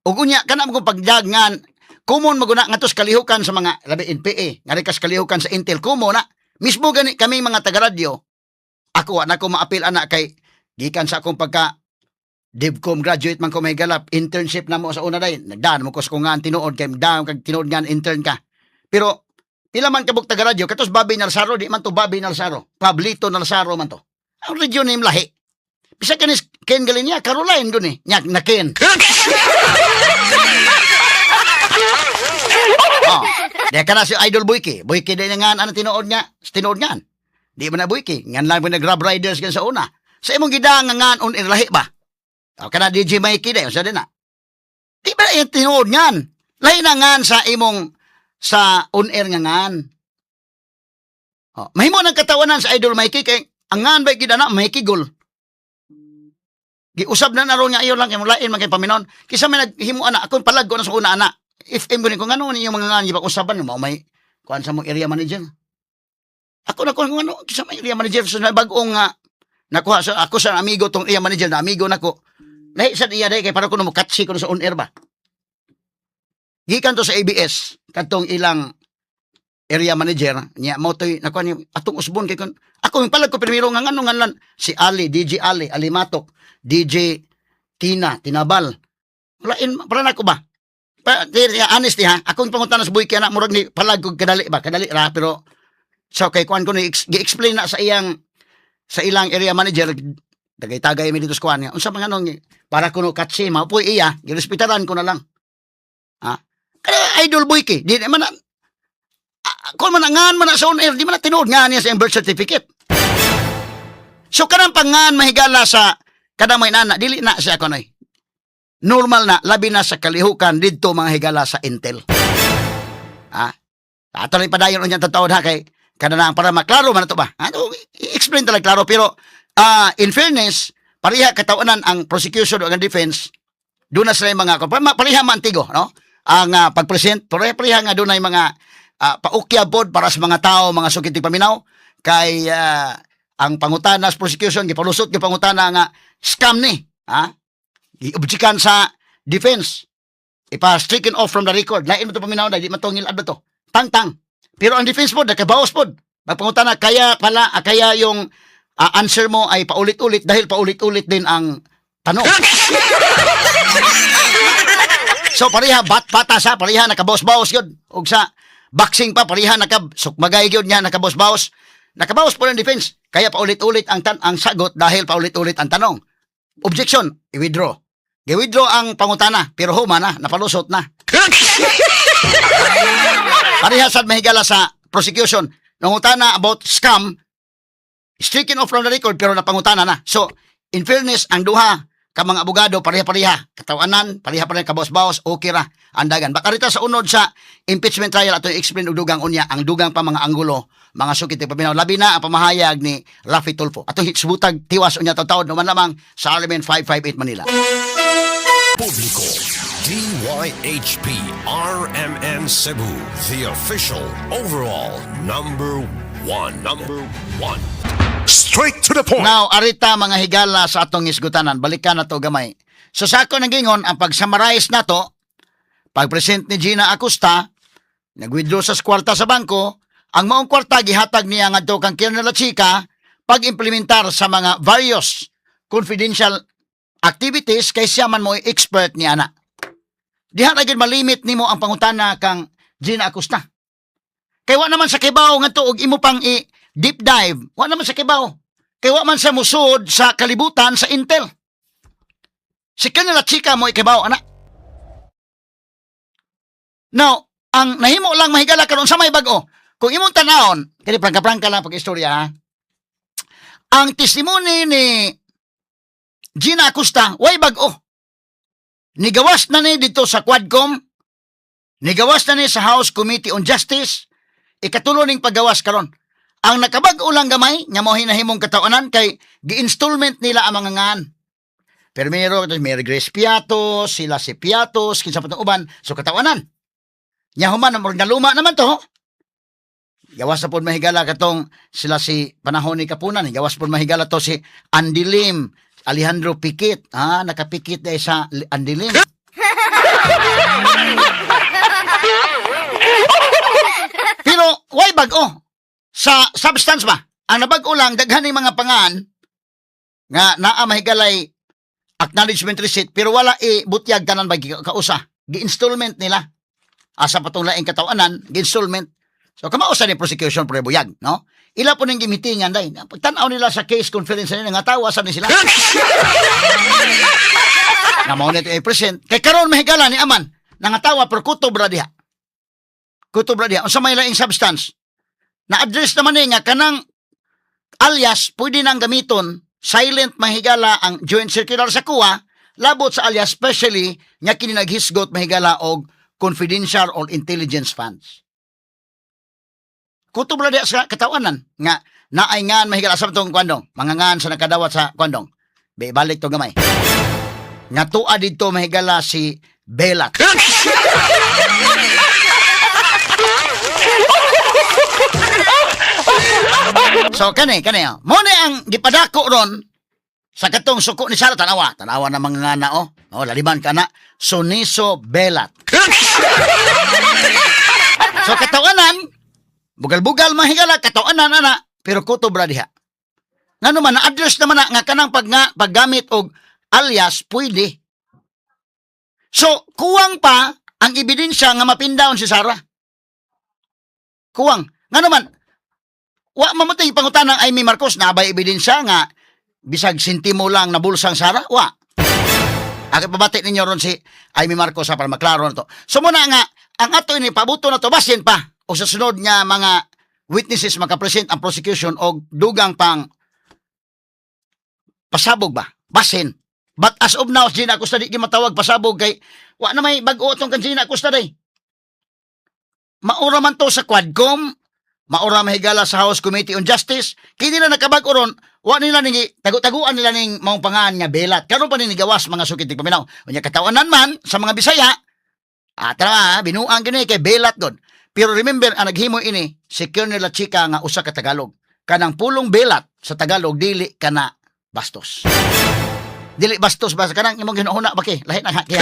Ug unya kana mo kong pagdagngan common maguna nga tos kalihukan sa mga labi NPA, nga kas kalihukan sa Intel kumo na mismo gani kami mga taga-radyo. Ako wa na ko maapil ana kay gikan sa akong pagka DivCom graduate man ko may galap, internship na mo sa una day. Nagdaan mo ko sa kung nga ang tinuod kay daan kag tinuod nga ang intern ka. Pero pila man kabuk taga radyo katos Bobby Nalsaro, di man to Bobby Nalsaro. Pablito Nalsaro man to. Ang radio name lahi. Bisa kanis Ken Galinia, Caroline dun eh. Nyak na Ken. Oh, di ka na si Idol Boyke. Boyke din nga ano tinuod niya, sa tinuod nga. Di man na Boyke. Ngan lang mo na Grab Riders kan sa una. Sa imong gidang nga ngan on lahi ba? O kana DJ Mikey dahil, sa din na. Di ba yung tinuod ngan? Lahi na ngan sa imong sa on-air nga ngan. Oh, mahimo ng katawanan sa Idol Mikey kay ang ngan ba gid ana Mikey gol. Giusab na naron nga ayo lang kay mulain man kay paminon. Kisa may naghimo ana akong palag ko na sa una ana. If M ko ni kung ano ninyo mga ngan usaban mao may kuan sa mong area manager. Ako na kung ano kisa may area manager sa may bag-ong nga nakuha sa ako sa amigo tong area manager na amigo nako. Lahi sa iya dai kay para ko no mokatsi ko sa on air ba. Gikan to sa ABS kadtong ilang area manager niya mo toy nakuha niya atong usbon kay kun ako yung palag ko primero nga ngano nga lan si Ali DJ Ali Ali Matok DJ Tina Tinabal lain para nako ba pa, di, di, honestly ha akong pangutana sa buhay na murag ni palag ko kadali ba kadali ra pero so kay kuan ko ni gi-explain na sa iyang sa ilang area manager tagay-tagay mi dito sa kuan nga unsa man nganong para kuno katsi mao poy iya girespetaran ko na lang ha kaya Idol Boy ki di man na kung man ngan man na sa on air di man na tinuod nga niya sa iyang birth certificate. So kanang pangan mahigala sa kanang may nana dili na siya kunoy normal na labi na sa kalihukan didto mga higala sa Intel. Ha, ato lang padayon unya tataon ha kay kada na para maklaro man ato ba ano i-explain talaga klaro pero in fairness pareha katawanan ang prosecution o ang defense doon na sila yung mga pareha man tigo no ang pag-present pareha pareha nga doon ay mga paukyab pod para sa mga tao mga sukit paminaw kay ang pangutana sa prosecution gipalusot gi pangutana nga scam ni ha giobjekan sa defense ipa stricken off from the record lain mo to paminaw na di man to ngilad ba to tang tang pero ang defense pod nakabawas pod magpangutana kaya pala kaya yung answer mo ay paulit-ulit dahil paulit-ulit din ang tanong. So pareha bat bata sa pareha nakabawas-bawas yun. Ug sa boxing pa pareha naka sukmagay gyud niya nakabawas-bawas. Nakabawas po ng defense. Kaya paulit-ulit ang sagot dahil paulit-ulit ang tanong. Objection, i-withdraw. Gi-withdraw ang pangutana pero huma na, napalusot na. Pareha sad mahigala sa prosecution. Nangutana about scam, stricken off from the record pero napangutana na. So, in fairness, ang duha ka mga abogado pareha-pareha, katawanan, pareha-pareha kabaos-baos, okay ra ang dagan. Baka rita sa unod sa impeachment trial ato i-explain og dugang unya ang dugang pa mga anggulo, mga sukit ti paminaw. Labi na ang pamahayag ni Raffy Tulfo. Atong hisbutag tiwas unya taw-tawod naman lamang sa RMN 558 Manila. Publiko. DYHP RMN Cebu, the official overall number one. Number one. Straight to the point. Now, arita, mga higala, sa atong isgutanan, balikan na to gamay. So sa ako nagingon, ang pag-summarize nato, pag-present ni Gina Acosta, nag-withdraw sa kwarta sa bangko, ang maong kwarta gihatag niya ngadto kang Colonel La Chica pag-implementar sa mga various confidential activities kay siya man mo expert niya ana. Diha na gyud malimit nimo ang pangutana kang Gina Acosta. Kay wa naman sa kibaw ngadto og imo pang i deep dive, wa naman sa kibaw. Kay wa man sa musod sa kalibutan sa Intel. Si Colonel La Chica mo ikibaw ana. Now, ang nahimo lang, mahigala, karon sa may bag-o. Kung imong tanawon, kani prangka-prangka lang pag-istorya ha. Ang testimony ni Gina Acosta, way bag-o. Nigawas na ni dito sa Quadcom, nigawas na ni sa House Committee on Justice, ikatulo ning paggawas karon. Ang nakabag-o lang gamay, nga mo hinahimong katawanan kay gi-installment nila ang mga ngan. Pero Mary Grace Piatos, sila si Piatos, kinsa pa tong uban, so katawanan. Nya human, murag naluma naman to. Gawas na po, mahigala, katong sila si panahon ni Kapunan. Gawas po, mahigala, to si Andy Lim, Alejandro Pikit. Ah, nakapikit dahil sa Andy Lim. Pero why bag-o? Sa substance ba? Ang nabag-o lang, daghan ng mga pangan nga naa, mahigalay, acknowledgement receipt pero wala i butyag tanan ba kausa. Gi-installment nila. Asa pa tong laing katawanan, gi-installment. So kamao sa ni prosecution pre buyag, no? Ila po ning gimitingan day. Pagtan-aw nila sa case conference nila nga tawa sa ni sila. Nga mao na i-present. Kay karon, mahigala, ni Aman, nangatawa pero kutob ra diha. Kutob ra diha. Unsa may laing substance? Na-address naman ni nga kanang alias pwede nang gamiton, silent, mahigala, ang joint circular sa COA labot sa alias, especially nga kini naghisgot, mahigala, og confidential or intelligence funds. Kutob ra diha sa katawanan nga naay ngan, mahigala, sa tong kwandong mga ngan sa nakadawat sa kwandong. Be, balik to gamay. Nga tuwa didto, mahigala, si Belat. So kani kani oh. Mo ni ang gipadako ron sa katong suko ni Sara, tanawa, tanawa na mga ngana oh. Oh, laliman ka na Soniso Belat. So katawanan, bugal-bugal, mahigala, katawanan ana pero kutob ra diha. Ngano man na-address naman na nga kanang pag nga, paggamit og alias pwede. So kuwang pa ang ebidensya nga mapindown si Sara. Kuwang. Ngano man wa mamatay pangutana ng Imee Marcos na ba ebidensya nga bisag sentimo lang na bulsang Sara? Wa. Ako pabati ninyo ron si Imee Marcos ha, para maklaro na to. So muna nga, ang ato ini pabuto na to basin pa o sa sunod nga mga witnesses makapresent ang prosecution og dugang pang pasabog ba? Basin. But as of now, Gina Acosta di matawag pasabog kay wa na may bag-o atong kan Gina Acosta day. Maura man to sa Quadcom, maura, mahigala, sa House Committee on Justice, kini na nakabag-o ron, wa nila ning tagu-taguan nila ning maong pangan nga Belat. Karon pa ni gawas, mga sukit paminaw. Unya katawanan man sa mga Bisaya, ah, tara, binuang kini kay Belat god. Pero remember, ang naghimo ini si Colonel La Chica nga usa ka Tagalog. Kanang pulong Belat sa Tagalog dili kana bastos. Dili bastos ba kanang imong ginuhuna ba kay lahi na kaya.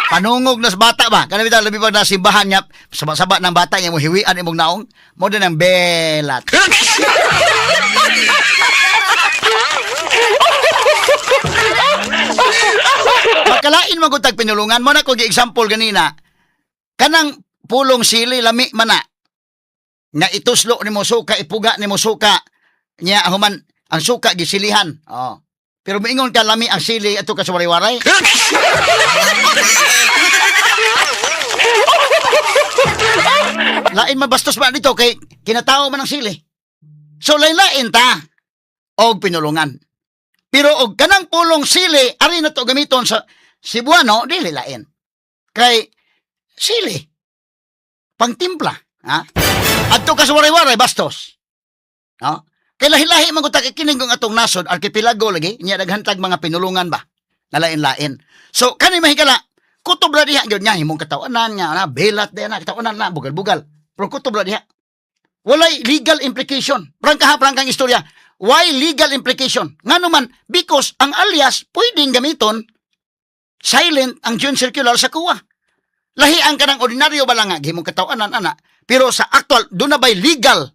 Panungog nas bata ba? Kana bitaw labi pa na simbahan niya, saba-saba ng bata niya mo hiwian imong naong, mo din ang belat. Makalain man gud tag pinulungan mo na ko gi-example ganina. Kanang pulong sili lami man na. Nga ituslo nimo suka, ipuga nimo suka. Nya human ang suka gisilihan. Oh. Pero moingon ka lami ang sili ato ka sa waray-waray. Lain mabastos ba dito kay kinatao man ang sili. So lain-lain ta og pinulungan. Pero og kanang pulong sili ari na to gamiton sa Cebuano dili lain. Kay sili pangtimpla, ha? Adto ka sa waray-waray bastos. No? Kay lahi-lahi man gud ta kining kung atong nasod, archipelago lagi, nya daghan tag mga pinulungan ba? Na lain-lain. So kani, mahigala, kutob ra diha gyud nga himong katawanan nga na belat diha na katawanan na bugal-bugal. Pero kutob ra diha. Walay legal implication. Prangka ha, prangkang istorya. Why legal implication? Ngano man, because ang alias pwedeng gamiton, silent ang joint circular sa COA. Lahi ang kanang ordinaryo ba lang nga gihimong katawanan ana, pero sa actual doon na ba'y legal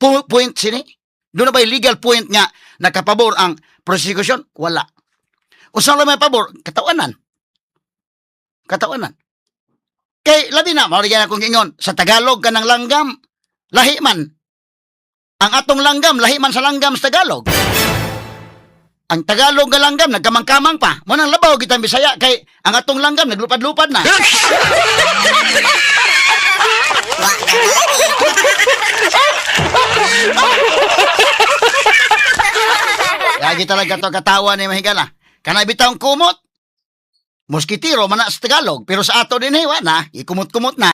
point sini? Doon na ba'y legal point nga nakapabor ang prosecution? Wala. Usa lang may pabor, katawanan. Katawanan. Kay labi na, mao na akong ingon, sa Tagalog kanang langgam, lahi man. Ang atong langgam, lahi man sa langgam sa Tagalog. Ang Tagalog nga langgam, nagkamang-kamang pa. Mo nang labaw kitang Bisaya kay ang atong langgam naglupad-lupad na. Lagi talaga to katawa ni mahigala. Kanay bitawng kumot. Moskitiro man na sa Tagalog, pero sa ato din eh, wa na, ikumot-kumot na.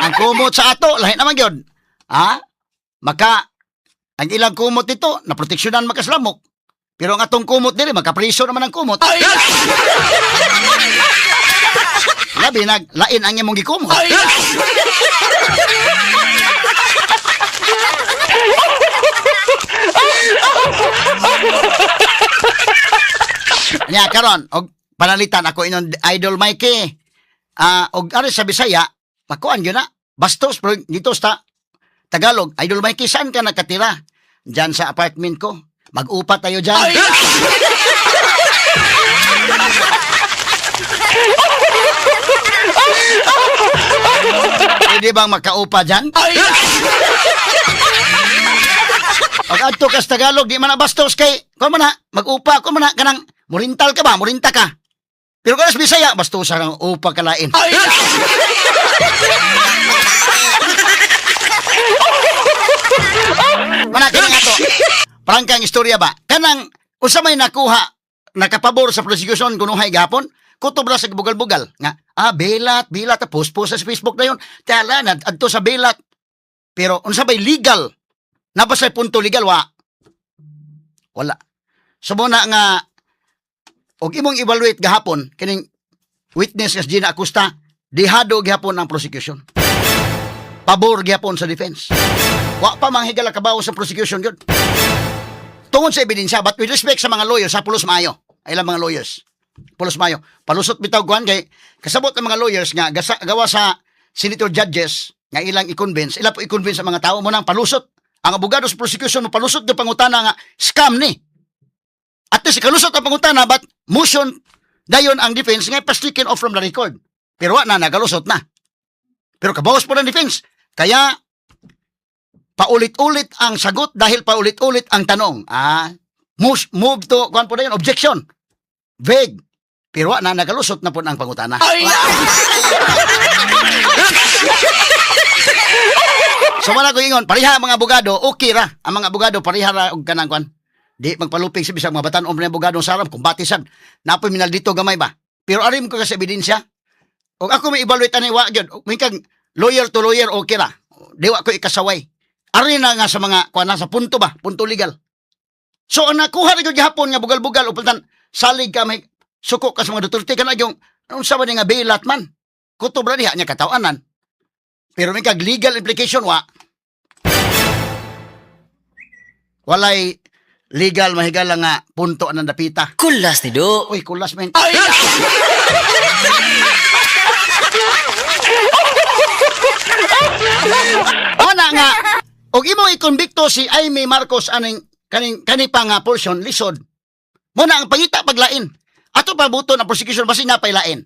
Ang kumot sa ato, lahi naman yun. Ha? Maka, ang ilang kumot dito, naproteksyonan makaslamok. Pero ang atong kumot diri, makapriso naman ang kumot. Labi nag lain ang imong gikumot. Nya karon og panalitan ako inon Idol Mikey. Ah, og ari sa Bisaya, makuan gyud na. Bastos pero dito sa Tagalog, "Idol Mikey, saan ka nakatira?" "Diyan sa apartment ko." "Mag-upa tayo diyan." Pwede bang makaupa dyan? Pag adto ka sa Tagalog, di man na bastos kay, kuan man na, mag-upa, kuan man na, kanang, murintal ka ba? Murinta ka. Pero kung sa Bisaya, bastos ang upa kalain. Mana kini nga to. Prangkang istorya ba? Kanang usa may nakuha nakapabor sa prosecution kunuhay gapon, kutob ra sa bugal-bugal nga belat belat post post sa Facebook na yon tala na adto sa belat, pero unsa bay legal na ba sa punto legal? Wa, wala. So mo na nga og imong evaluate gahapon kining witness nga si Gina Acosta, dihado gihapon ang prosecution, pabor gihapon sa defense. Wa pa manghigala kabaw sa prosecution yun. Tungod sa ebidensya, but with respect sa mga lawyers, sa pulos maayo. Ay ilang mga lawyers. Pulos maayo. Palusot bitaw kuan kay kasabot ng mga lawyers nga gasa, gawa sa senator judges nga ilang i-convince, ila po i-convince sa mga tao mo nang palusot. Ang abogado sa prosecution mo palusot yung pangutana nga scam ni. At least kalusot ang pangutana, but motion dayon ang defense nga pa-stricken off from the record. Pero wa na nagalusot na. Pero kabawas po ng defense. Kaya paulit-ulit ang sagot dahil paulit-ulit ang tanong. Ah, move to, kuan po na yun, objection. Vague. Pero wa na nagalusot na po ang pangutana. So wala ko ingon, pareha ang mga abogado, okay ra. Ang mga abogado pareha ra og kanang kuan. Di magpalupig sa bisag mga batan-om na abogado sa aram, kumbati sad. Napoy minal dito gamay ba. Pero arim ko kasi ebidensya. Og ako may evaluate ani, wa gyud. May kag lawyer to lawyer, okay ra. Di wa ko ikasaway. Ari na nga sa mga kuan na sa punto ba, punto legal. So ang nakuha ra gyud gihapon nga bugal-bugal o palitan salig ka may suko ka sa mga Duterte kana yung unsa ba ni nga belat man. Kutob ra diha niya katawanan. Pero may kag legal implication, wa. Walay legal, mahigala, nga punto ang dapita. Kulas ni Do. Uy, kulas men. Ana nga og imo ikonbikto si Imee Marcos aning kaning kani pa nga portion, lisod. Mo na ang pangita paglain. Ato pa buton ang prosecution basin na pailain.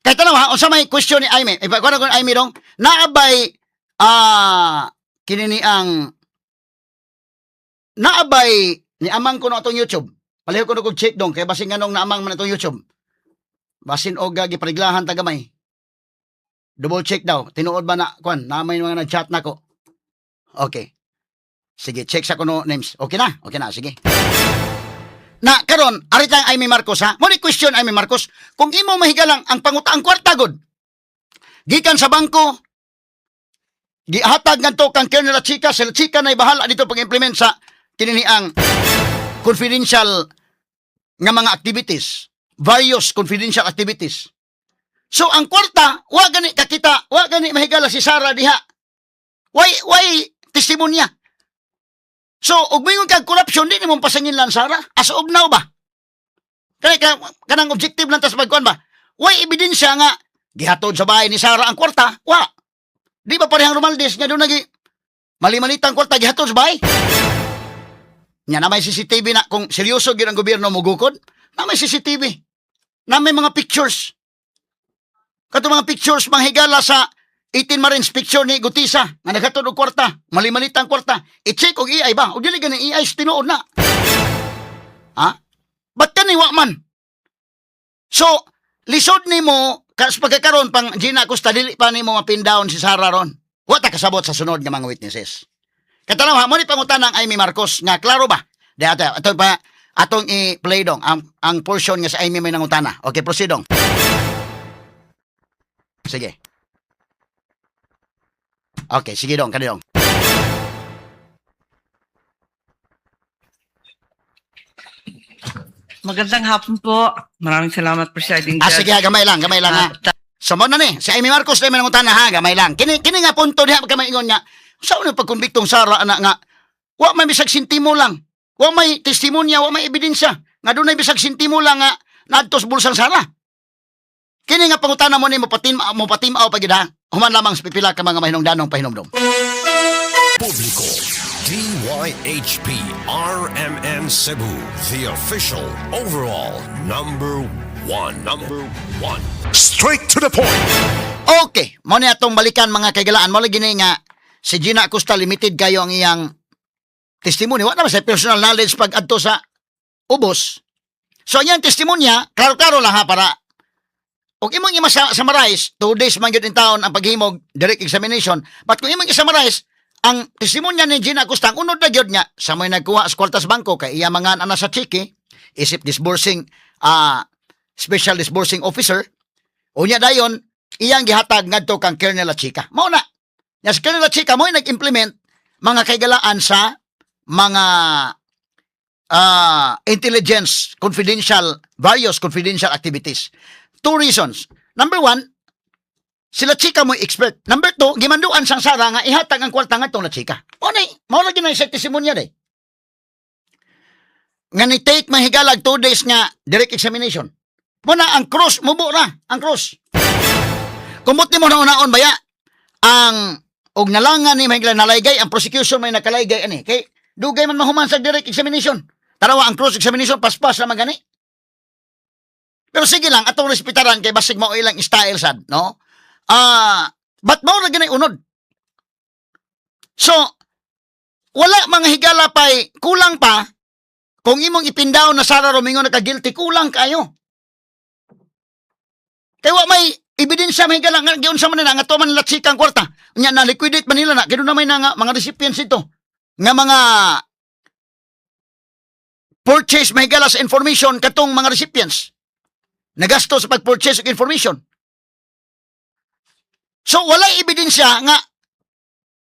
Kay tanaw ha, unsa may question ni Imee? Ipa kuno kon Imee dong, naabay kini ni ang naabay ni amang ko no atong YouTube. Palihog ko no kog check dong kay basin nganong naamang man atong YouTube. Basin og gipariglahan ta gamay. Double check daw. Tinuod ba na kwan? Na may mga nag-chat nako. Okay. Sige, check sa kuno names. Okay na? Okay na, sige. Na karon ari tang Imee Marcos ha. Mo ni question, Imee Marcos, kung imo mahigalang ang panguta ang kwarta gud gikan sa bangko, gihatag ngadto kang Colonel Chica, sila Chica na bahala dito pag-implement sa kini ang confidential nga mga activities, various confidential activities. So ang kwarta, wa gani kakita, wa gani mahigala si Sara diha. Why testimonya? So, ug moingon kag corruption, di nimo pasangin lang Sara. As of now ba? Kaya kanang objective lang tas magkuan ba? Why ebidensya nga gihatod sa bahay ni Sara ang kwarta? Wa. Di ba parehang Romualdez nga doon nagi mali-malita ang kwarta gihatod sa bahay? Nya na may CCTV na kung seryoso gyud ang gobyerno mogukod, na may CCTV. Na may mga pictures. Kato mga pictures manghigala sa 18 Marines, picture ni Gutisa nga naghatod og kwarta, mali-malita ang kwarta. I-check og AI ba? O dili gani AI sa tinuod na. Ha? Ba't kani wa man? So, lisod nimo kas pagkakaron pang Gina Acosta, dili pa nimo ma-pin down si Sara ron. Wa ta kasabot sa sunod nga mga witnesses. Katanaw ha, mo ni pangutana ang Imee Marcos nga klaro ba? Di ato, ato pa atong i-play dong ang portion nga sa Imee may nangutana. Okay, proceed dong. Sige. Okay, sige dong, kani dong. Magandang hapon po. Maraming salamat, Presiding Ah, Judge. sige, ha, gamay lang, gamay lang ha. So mo na ni, si Imee Marcos na may nangutana ha, gamay lang. Kini nga punto diha ka maingon nga, sa unang pagkonbiktong Sara ana nga, wa may bisag sentimo lang. Wa may testimonya, wa may ebidensya. Nga dunay bisag sentimo lang nga naadto sa bulsang Sara. Kini nga pangutana mo ni mo patim-aw pagid ha. Human lamang sa pipila ka mga mahinungdanong pahinumdom. Publiko. DYHP RMN Cebu, the official overall number one. Number one. Straight to the point. Okay, mo ni atong balikan, mga kaigalaan. Mo lagi ni nga si Gina Acosta, limited kayo ang iyang testimony. Wa naman sa personal knowledge pag adto sa ubos. So ang iyang testimonya, klaro-klaro lang ha, para og imong i-summarize, 2 days man gyud in taon ang paghimog direct examination. But kung imong i-summarize, ang testimonya ni Gina Acosta, ang unod na gyud nga, sa may nagkuha sa kwarta sa bangko, kay iya mga ana sa chiki, isip disbursing, special disbursing officer, unya dayon, iyang gihatag ngadto kang Colonel La Chica. Mao na. Nya si Colonel La Chica mo nag-implement, mga kaigalaan, sa mga intelligence, confidential, various confidential activities. Two reasons. Number one, sila Chica mo expert. Number two, gimanduan sang Sara nga ihatag ang kwarta ngadtong La Chica. Mao na, mao na ginay sa testimonya day. Nga ni take mahigalag 2 days nga direct examination. Mo na ang cross, mubo na ang cross. Kumot nimo na unaon baya ang og nalangan ni mahigala nalaygay ang prosecution, may nakalaygay ani kay dugay man mahuman sa direct examination. Tarawa ang cross examination, paspas ra man gani. Pero sige lang, atong respetaran kay basig mao ilang style sad, no? Ah, but mao ra ganay unod. So, wala mga higala pay kulang pa kung imong i-pin down na Sara Romingo naka-guilty, kulang kayo. Kay wa may ebidensya, may higala nga giunsa man nila nga tuman nila chika ang kwarta. Nya na liquidate man nila na kay doon na may na nga, mga recipients ito nga mga purchase may higala sa information katong mga recipients. Nagasto sa pag-purchase og information. So walay ebidensya nga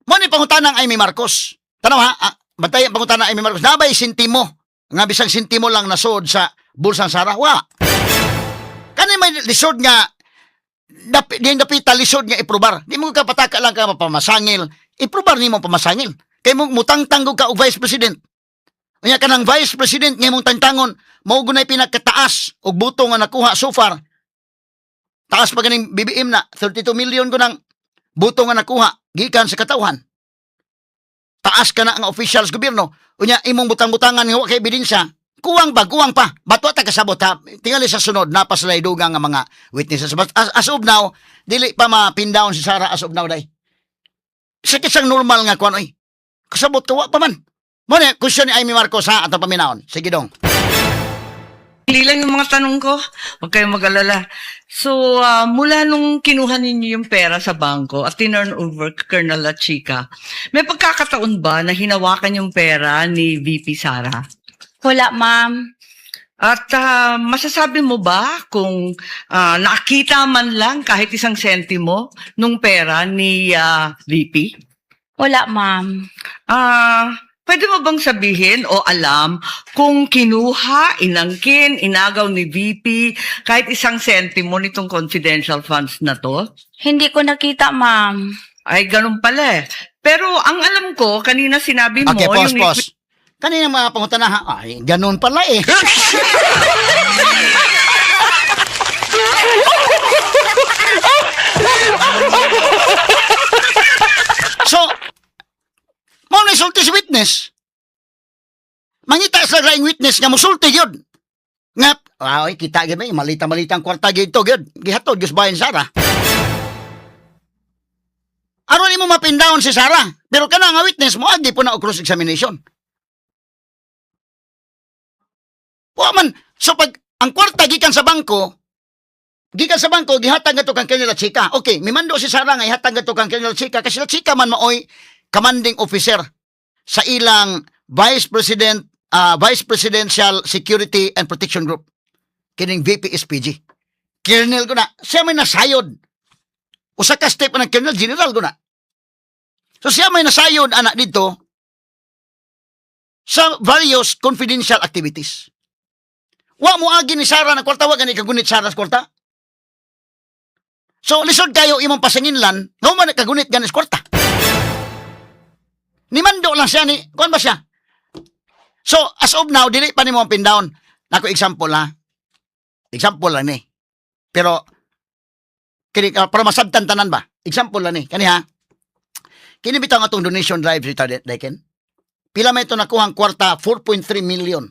mo ni pangutana ang Imee Marcos. Tanaw ha, bantayan pangutana ang Imee Marcos. Nabay sentimo nga bisang sentimo lang nasod sa bulsang Sara? Wa. Kani may lisod nga di dapita lisod nga iprobar. Di mo ka pataka lang ka mapamasangil. Iprobar nimo pamasangil. Kay mo mutangtang ka og vice president. Unya kanang vice president nga imong tangtangon mao gunay pinakataas og buto nga nakuha so far. Taas pa ganing BBM na 32 million ko ng buto nga nakuha gikan sa katawhan. Taas ka na ang officials gobyerno. Unya imong butang-butangan nga wa kay ebidensya. Kuwang ba? Kuwang pa. Ba't wa ta kasabot ha? Tingali sa sunod, napasalay dugang nga mga witnesses. But as of now, dili pa ma-pin down si Sara as of now day. Sakit sang normal nga kuan oy. Kasabot ka wa pa man. Mo na question ni Imee Marcos ha, atong paminawon. Sige dong. Hindi lang yung mga tanong ko. Huwag kayong mag-alala. So, mula nung kinuha ninyo yung pera sa bangko at tinurn over kay Colonel La Chica, may pagkakataon ba na hinawakan yung pera ni VP Sara? Wala, ma'am. At masasabi mo ba kung nakita man lang kahit isang sentimo nung pera ni VP? Wala, ma'am. Pwede mo bang sabihin o alam kung kinuha, inangkin, inagaw ni VP kahit isang sentimo nitong confidential funds na to? Hindi ko nakita, ma'am. Ay, ganun pala eh. Pero ang alam ko, kanina sinabi mo Okay, pause, yung pause. Kanina mga pangutana, ha? Ay, ganun pala eh. So, mao na sulti si witness. Mangita sa laing witness nga musulti gyud. Nga, ay, kita gyud may malita-malita ang kwarta gyud to gyud. Gihatod gyud sa bahin Sara. Aron nimo mapin down si Sara, pero kana nga witness mo agi po na og cross examination. Wa man, so pag ang kwarta gikan sa bangko gihatag ngadto kang Colonel Chika. Okay, mimando si Sara nga ihatag ngadto kang Colonel Chika kasi la Chika man maoy commanding officer sa ilang Vice Presidential Security and Protection Group, kining VPSPG. Colonel ko na, siya may nasayod. Usa ka step ng Colonel General ko na. So siya may nasayod anak dito sa various confidential activities. Wa mo agi ni Sara na kwarta, wa gani kagunit Sara sa kwarta. So lisod kayo imong pasanginlan, nga man kagunit gani sa kwarta. Ni mando lang siya ni, kuan ba siya? So as of now dili pa nimo ang pin down. Nako, example ha. Example lang ni. Pero kini para masabtan tanan ba? Example lang ni. Kani ha. Kini bitaw nga atong donation drive sa Deken. Pila may ito nakuha ang kwarta? 4.3 million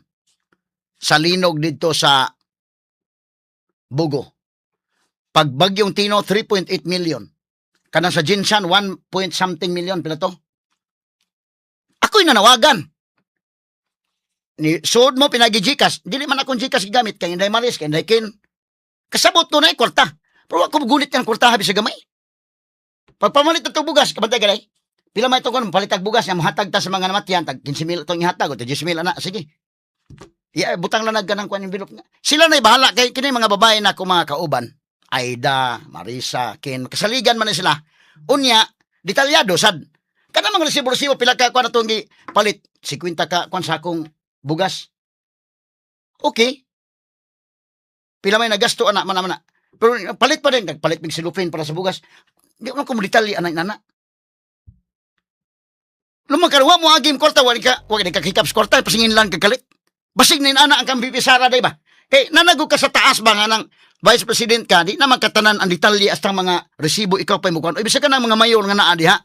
sa linog dito sa Bogo. Pag Bagyong Tino, 3.8 million. Kanang sa GenSan, 1 point something million. Pila to? Ako'y nanawagan. Ni suod mo pinagi GCash. Dili man akong GCash gigamit kay Inday Maris, kay Inday Ken. Kasabot ko na kwarta. Pero wa ko gunit ng kwarta habi sa gamay. Pagpamalit na bugas, kabantay ka day. Pila may itong palitag bugas nga mohatag ta sa mga namatyan, tag 15 mil itong ihatag o 10 mil ana, sige. Yeah, butang lang nagganang kuan envelope nga. Sila na bahala kay kini mga babae na ako mga kauban. Aida, Marisa, Ken, kasaligan man ni sila. Unya, detalyado sad. Kana mga resibo-resibo pila ka kuan atong gi palit 50 ka kuan sakong bugas. Okay. Pila may nagasto ana man man. Pero palit pa din, nagpalit mig silupin para sa bugas. Di man ko mo detalye ana nana. Lumakar, wa mo agim kwarta, wa ka hikap sa kwarta, pasingin lang kagalit. Basig na ana ang kang VP Sara day ba? Kay nanago ka sa taas ba nga ng Vice President ka, di naman katanan ang detalye hasta mga resibo ikaw pa mo kuan. Ibig ka ng mga mayor nga naa diha.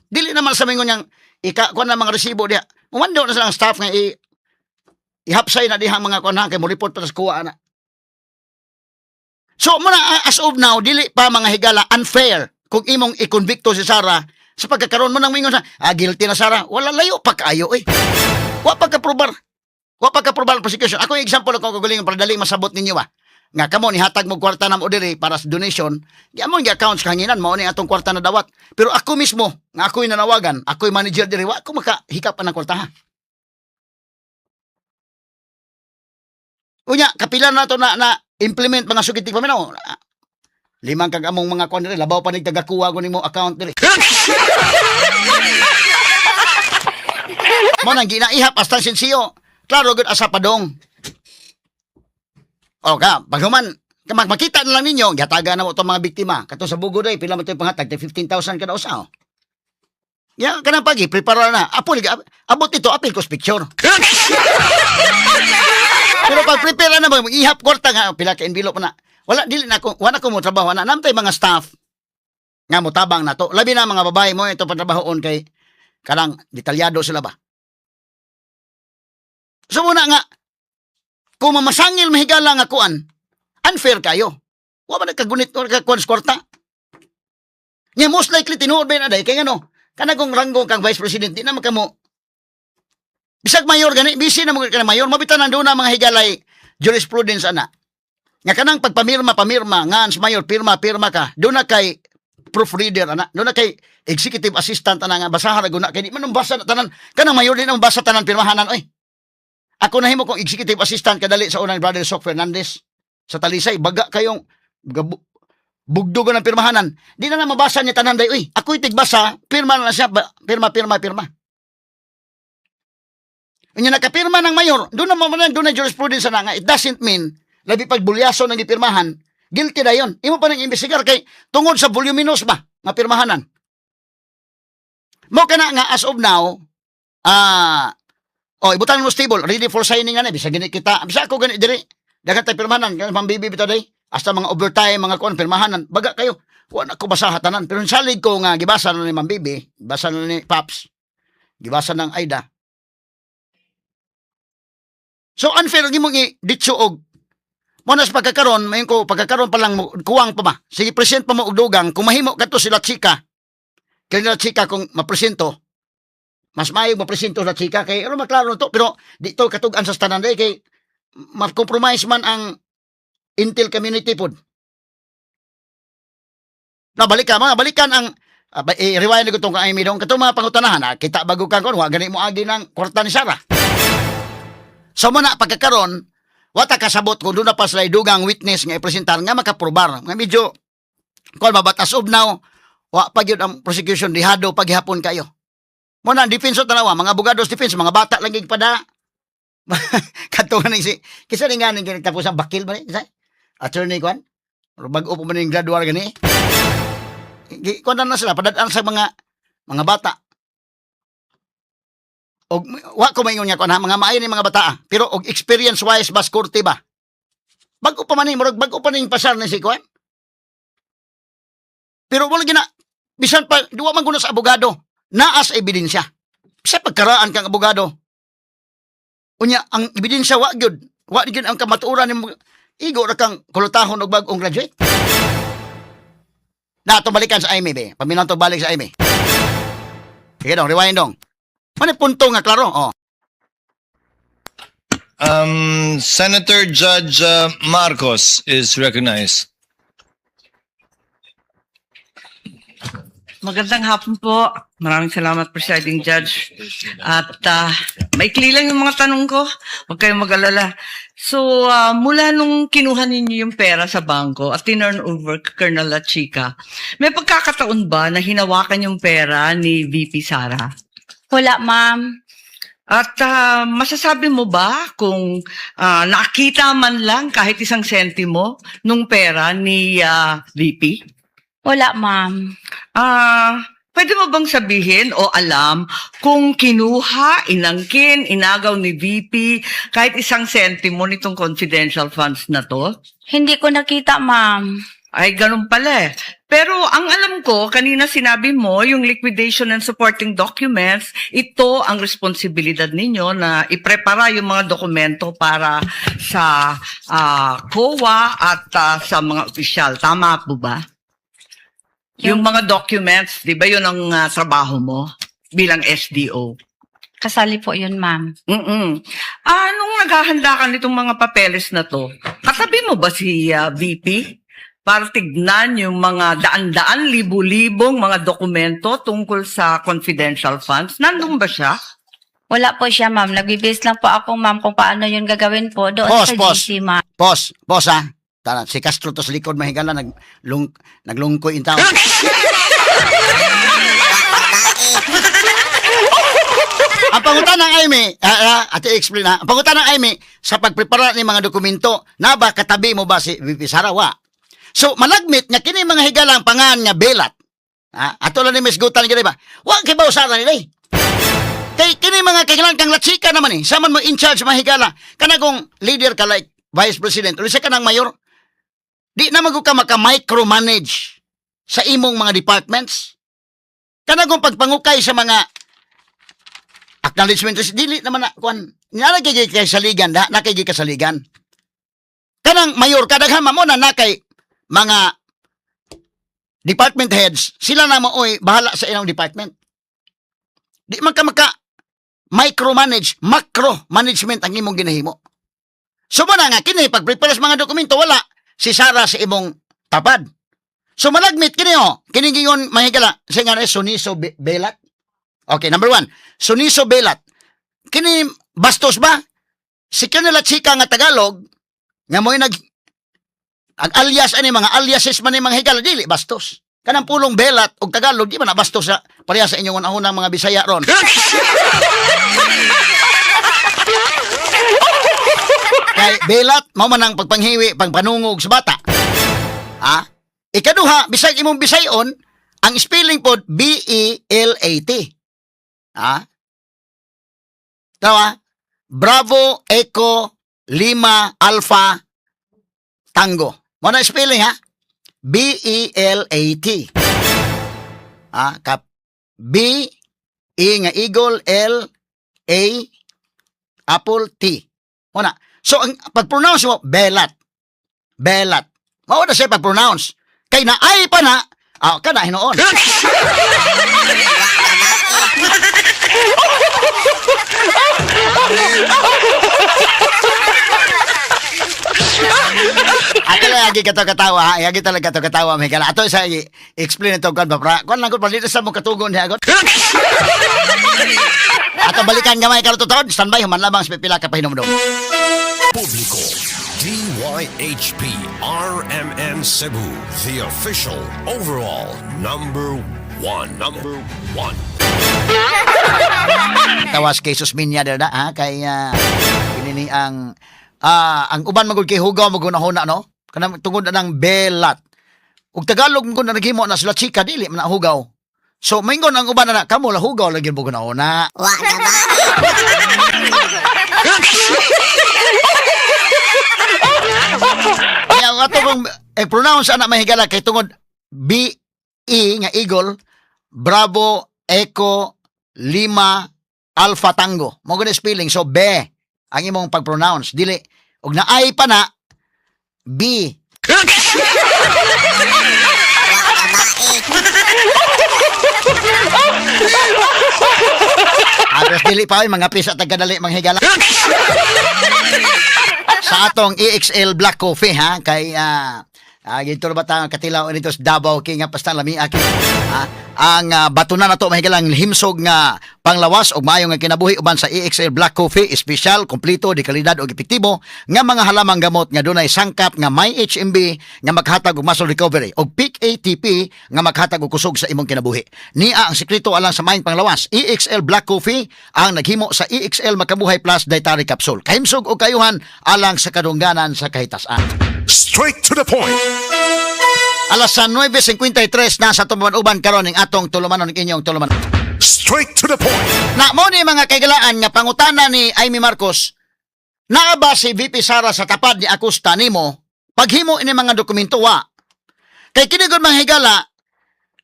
Dili naman sa mingon yang ika kuan na mga resibo diha. Mumando na silang staff nga i ihapsay na diha ang mga kuan ha kay mo report pa sa kuha ana. So muna as of now dili pa, mga higala, unfair kung imong i-convicto si Sara sa pagkakaroon mo ng mingon sa guilty na Sara. Wala, layo pa kaayo eh. Wa pa ka probar. Wa pa ka probar ang prosecution. Ako yung example ako kagalingon para dali masabot ninyo ba. Nga kamo nihatag mo kwarta na mo diri para sa donation, di among gi-account sa kahanginan mao ni atong kwarta na dawat. Pero ako mismo, nga ako'y nanawagan, ako'y manager diri, wa ako makahikap pa ng kwarta ha. Unya, kapila na to na, na implement mga sugid tig paminaw. Limang kag among mga kuan diri, labaw pa nig tagakuha ko nimo account diri. Mo nang ginaihap hasta sensiyo. Klaro gud asa padong. O ka, paghuman makita na lang ninyo, gihatagan na mo itong mga biktima. Kato sa Bogo day, pila mo ito yung panghatag? 15,000 kada usa. Oh. Ya, kanang pagi, prepare na. Apo, abot ito, apil ko sa picture. Pero pag prepare na mo, ihap kwarta nga, pila ka envelope na. Wala, dili na ako, wala ko mo trabaho na. Namtay mga staff nga mo tabang na to. Labi na mga babae mo, ito patrabahoon kay kanang detalyado sila ba. So muna nga, kung mamasangil mahigala nga kuan, unfair kayo. Wa man nagkagunit or kakuan sa kwarta. Nya most likely tinuod ba yun aday kay ngano? Kana kung ranggo kang vice president di naman kamo bisag mayor gani, busy na mo ka na mayor, mabitan nandun na mga higalay jurisprudence ana. Nga kanang pagpamirma pamirma nga sa mayor pirma pirma ka, doon na kay proofreader ana, doon na kay executive assistant ana nga basahan ra guna kay di man basa na tanan kanang mayor di na basa tanan pirmahanan oy. Ako nahimo kong executive assistant kadali sa unang Brother Sok Fernandez sa Talisay. Baga kayong bugdugo ng pirmahanan. Di na na mabasa niya tanan day. Uy, ako'y tigbasa, pirma na siya, pirma, pirma, pirma. Unya nakapirma ng mayor, doon na man doon na jurisprudence na nga. It doesn't mean, labi pag bulyaso ng gipirmahan, guilty na yun. Imo pa nang imbestigar kay tungod sa voluminous ba nga pirmahanan. Mo kana nga as of now, oh, ibutang mo stable, ready for signing na ni bisag gani kita. Bisa ako gani diri. Daghang tay pirmahanan, kanang pambibi bitaw day. Hasta mga overtime, mga kuan pirmahanan. Baga kayo. Wa na ko basa tanan. Pero salig ko nga gibasa na ni Ma'am Bibi, gibasa na ni Paps, gibasa ng Aida. So unfair gimong i ditso og mo na sa pagkakaron, mayon ko pagkakaron pa lang mo, kuwang pa ba. Sige, present pa mo og dugang kung mahimo kadto sila chika. Kay nila chika kung mapresento, mas maayo mapresento sa chika kay aron maklaro to, pero di to katug-an sa tanan day kay ma-compromise man ang intel community pod. Nabalik ka, mga balikan ang i-rewind ko tong kang Amy dong katong mga pangutanahan, kita bago kang kon wa gani mo agi ng kwarta ni Sara. So mo na pagkakaron, wata kasabot kung doon na pa sila dugang witness nga ipresentar nga makaprobar. Nga medyo kung mabat as of now, wa pa gyud ang prosecution dihado paghihapon kayo. Mo na ang defense tanawa, mga abogados defense, mga bata lang gig pada. Kadto nga ning si kisa ni nga ning tapos ang bakil ba ni? Kinsa? Attorney kwan? Pero bag-o pa man ning graduar gani. Kuan na sila padad-an sa mga bata. Og wa ko maingon nga kuan ha, mga maayo ni mga bata ah. Pero og experience wise bas korte ba? Bag-o pa man ni murag bag-o pa ning pasar ni si kuan. Pero wala gina bisan pa duwa man kuno sa abogado naa sa ebidensya. Sa pagkaraan kang abogado. Unya ang ebidensya wa gyud, wa gyud ang kamatuoran nimo, igo ra kang kulutahon og bag-ong graduate. Na to balikan sa Amy be. Paminaw to balik sa Amy. Sige dong, rewind dong. Ano punto nga klaro? Oh. Senator Judge Marcos is recognized. Magandang hapon po. Maraming salamat, Presiding Judge. At maikli lang yung mga tanong ko. Huwag kayong mag-alala. So, mula nung kinuha ninyo yung pera sa bangko at tinurn over kay Colonel La Chica, may pagkakataon ba na hinawakan yung pera ni VP Sara? Wala, ma'am. At masasabi mo ba kung nakita man lang kahit isang sentimo nung pera ni VP? Wala, ma'am. Pwede mo bang sabihin o alam kung kinuha, inangkin, inagaw ni VP kahit isang sentimo nitong confidential funds na to? Hindi ko nakita, ma'am. Ay, ganun pala eh. Pero ang alam ko, kanina sinabi mo, yung liquidation and supporting documents, ito ang responsibilidad ninyo na iprepara yung mga dokumento para sa COA at sa mga opisyal. Tama po ba? Yung mga documents, di ba yun ang trabaho mo bilang SDO? Kasali po yun, ma'am. Nung naghahanda ka nitong mga papeles na to, katabi mo ba si VP para tignan yung mga daan-daan, libu-libong mga dokumento tungkol sa confidential funds? Nandun ba siya? Wala po siya, ma'am. Nagbibis lang po ako, ma'am, kung paano yun gagawin po doon Pause, sa pause. GC, ma'am. Pause, pause ha. Tara, si Castro to sa likod mahigala naglungkoy in tao. Ang pangutan ng Amy, ate explain ha. Ang pangutan ng Amy sa pagprepara ni mga dokumento, na ba katabi mo ba si VP Sara wa? So malagmit nga kini mga higalang pangan nga belat. Ha? Ato lang ni Miss Gutan gani ba? Wa kay ba Sara nila eh. Kay kini mga kailangan kang latsika naman eh. Saman mo in charge mahigala. Kana kung leader ka like vice president o isa ka ng mayor, di na magud ka maka-micromanage sa imong mga departments. Kana kung pagpangukay sa mga acknowledgement receipt, dili naman na kuan. Nga kay kay saligan da, na kay kasaligan. Kanang mayor kadaghan mo na nakay mga department heads, sila na maoy bahala sa ilang department. Di man ka maka micromanage, macro management ang imong ginahimo. So mo na nga kini pag-prepare sa mga dokumento wala si Sara sa imong tapad. So malagmit kini oh, kini gingon mahigala sa nga na Suniso Belat. Okay, number one, Suniso Belat. Kini bastos ba? Si Colonel Chika nga Tagalog nga mo'y nag ang alias ani, mga aliases man ni, mga higala, dili bastos. Kanang pulong belat og Tagalog di man na bastos sa pareha sa inyong unahunang mga Bisaya ron. Kay belat mao man ang pagpanghiwi, pagpanungog sa bata. Ha? Ikaduha, bisag imong Bisayon, ang spelling pod B E L A T. Ha? Tawa? Bravo, Echo, Lima, Alpha, Tango. Mo na spelling, ha? B E L A T. Ha? Kap B E nga eagle, L A Apple, T. Mo na. So ang pag-pronounce mo, belat. Belat. Mao na siya pag-pronounce. Kay na ay pa na, kana hinuon. Ato lang lagi kato katawa, ha? Lagi talaga kato katawa, may kala. Ato sa explain ito kan ba pra. Kuan lang ko palito sa mo katugon niya agot. Ato balikan gamay karon tuod, standby human lamang sa pipila ka pahinumdum. Publiko, DYHP RMN Cebu, the official overall number one. Number one. Tawas kay Susminya dira, ha, kay kinini ang uban magud kay hugaw magunahuna, no, kanang tungod na ng belat ug Tagalog mo na naghimo na sila chika, dili man na hugaw. So maingon ang uban na kamo la hugaw lagi mo gunahuna. Wa na ba? Kaya ang ato kong pronounce ana, mahigala, kay tungod B E nga eagle, Bravo, Echo, Lima, Alpha, Tango. Mo gud spelling, so B ang imong pag-pronounce, dili og naay pa na B. Pero dili pa oy, mga pisa tagadali, mga higala. Sa atong EXL Black Coffee, ha, kay gito ba ta katilaw nito sa Davao King nga pasta lami aki, ha? Ang bato na nato, mahigalang himsog nga panglawas og maayo nga kinabuhi uban sa EXL Black Coffee, espesyal, kompleto, di kalidad og epektibo nga mga halamang gamot nga dunay sangkap nga may HMB nga makhatag og muscle recovery og peak ATP nga makhatag og kusog sa imong kinabuhi. Nia ang sekreto alang sa maayong panglawas. EXL Black Coffee ang naghimo sa EXL Makabuhay Plus Dietary Capsule. Kahimsog og kayuhan alang sa kadungganan sa kahitasan. Straight to the point. Alas sa 9:53 na sa tuman-uban karon ning atong tulumanon, inyong tulumanon. Straight to the point. Na mo ni mga kaigalaan nga pangutana ni Imee Marcos, naa ba si VP Sara sa tapad ni Acosta nimo paghimo ini mga dokumento? Wa. Kay kini gud, mga higala,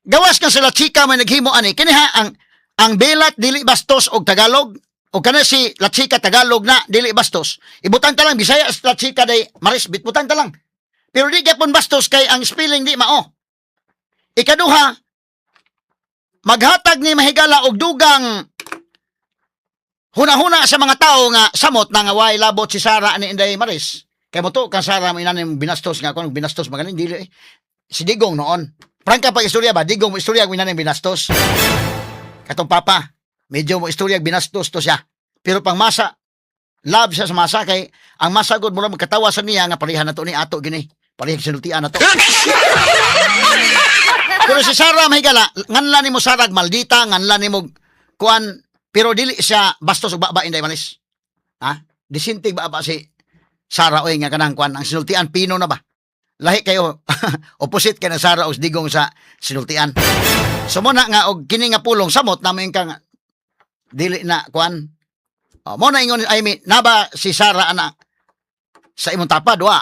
gawas nga sila chika may naghimo ani kini, ha, ang belat dili bastos og Tagalog o kana si La Chica Tagalog na dili bastos. Ibutang ta lang Bisaya sa La Chica day Maris, bitbutang ta lang. Pero di gyapon bastos kay ang spelling di mao. Ikaduha, maghatag ni, mahigala, og dugang hunahuna sa mga tao nga samot na nga way labot si Sara ani Inday Maris. Kay mo to kang Sara mo inanim binastos nga kung binastos magaling dili eh. Si Digong noon. Prangka pag istorya ba, Digong mo istorya kung inanim binastos. Katong papa, medyo mo istorya binastos to siya. Pero pang masa, love siya sa masa kay ang masa gud mura magkatawa sa niya nga pareha na to ni ato gini. Pareha sinultian na to. Pero si Sara, mahigala, nganla nimo Sara maldita, nganla nimo kuan, pero dili siya bastos og baba, Inday Maris. Ha? Disintig ba ba si Sara oy nga kanang kuan ang sinultian pino na ba? Lahi kayo, opposite kay na Sara og Digong sa sinultian. So mo na nga og kini nga pulong samot na mo kang dili na kuan. O, mo na ingon ni Imee, naba si Sara ana sa imong tapad, wa.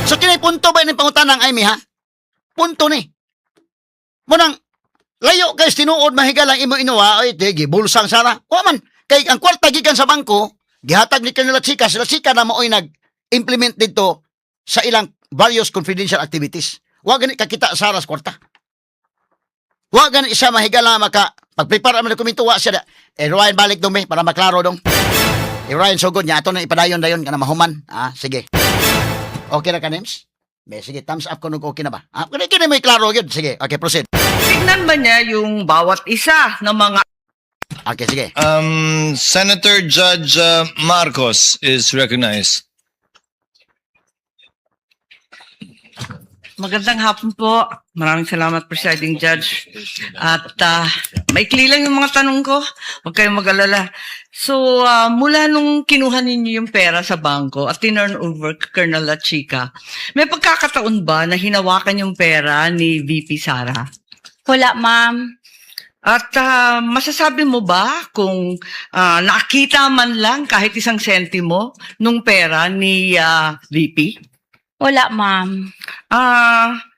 So kini punto ba ni pangutanang Imee, ha? Punto ni. Mo nang layo kay tinuod, mahigala, imo inuwa ay di bulsang Sara. Wa man kay ang kwarta gikan sa bangko, gihatag ni kanila chika, sila chika na maoy nag-implement dito sa ilang various confidential activities. Wa gani kakita Sara sa kwarta. Wa gani siya, mahigala, maka pag-prepare ang dokumento, wa siya. Eh Ryan, balik dong para maklaro dong. Eh Ryan, sugod niya ato na ipadayon dayon kana mahuman. Ah, sige. Okay ra ka, Nims? Be, sige, thumbs up ko nung okay na ba? Ah, kini kini may klaro yun. Sige, okay, proceed. Tignan ba niya yung bawat isa ng mga Okay, sige. Senator Judge Marcos is recognized. Magandang hapon po. Maraming salamat, Presiding Judge. At maikli lang yung mga tanong ko. Huwag kayong mag-alala. So, mula nung kinuha ninyo yung pera sa bangko at tinurn over kay Colonel La Chica, may pagkakataon ba na hinawakan yung pera ni VP Sara? Wala, ma'am. At masasabi mo ba kung nakita man lang kahit isang sentimo nung pera ni VP? Wala, ma'am.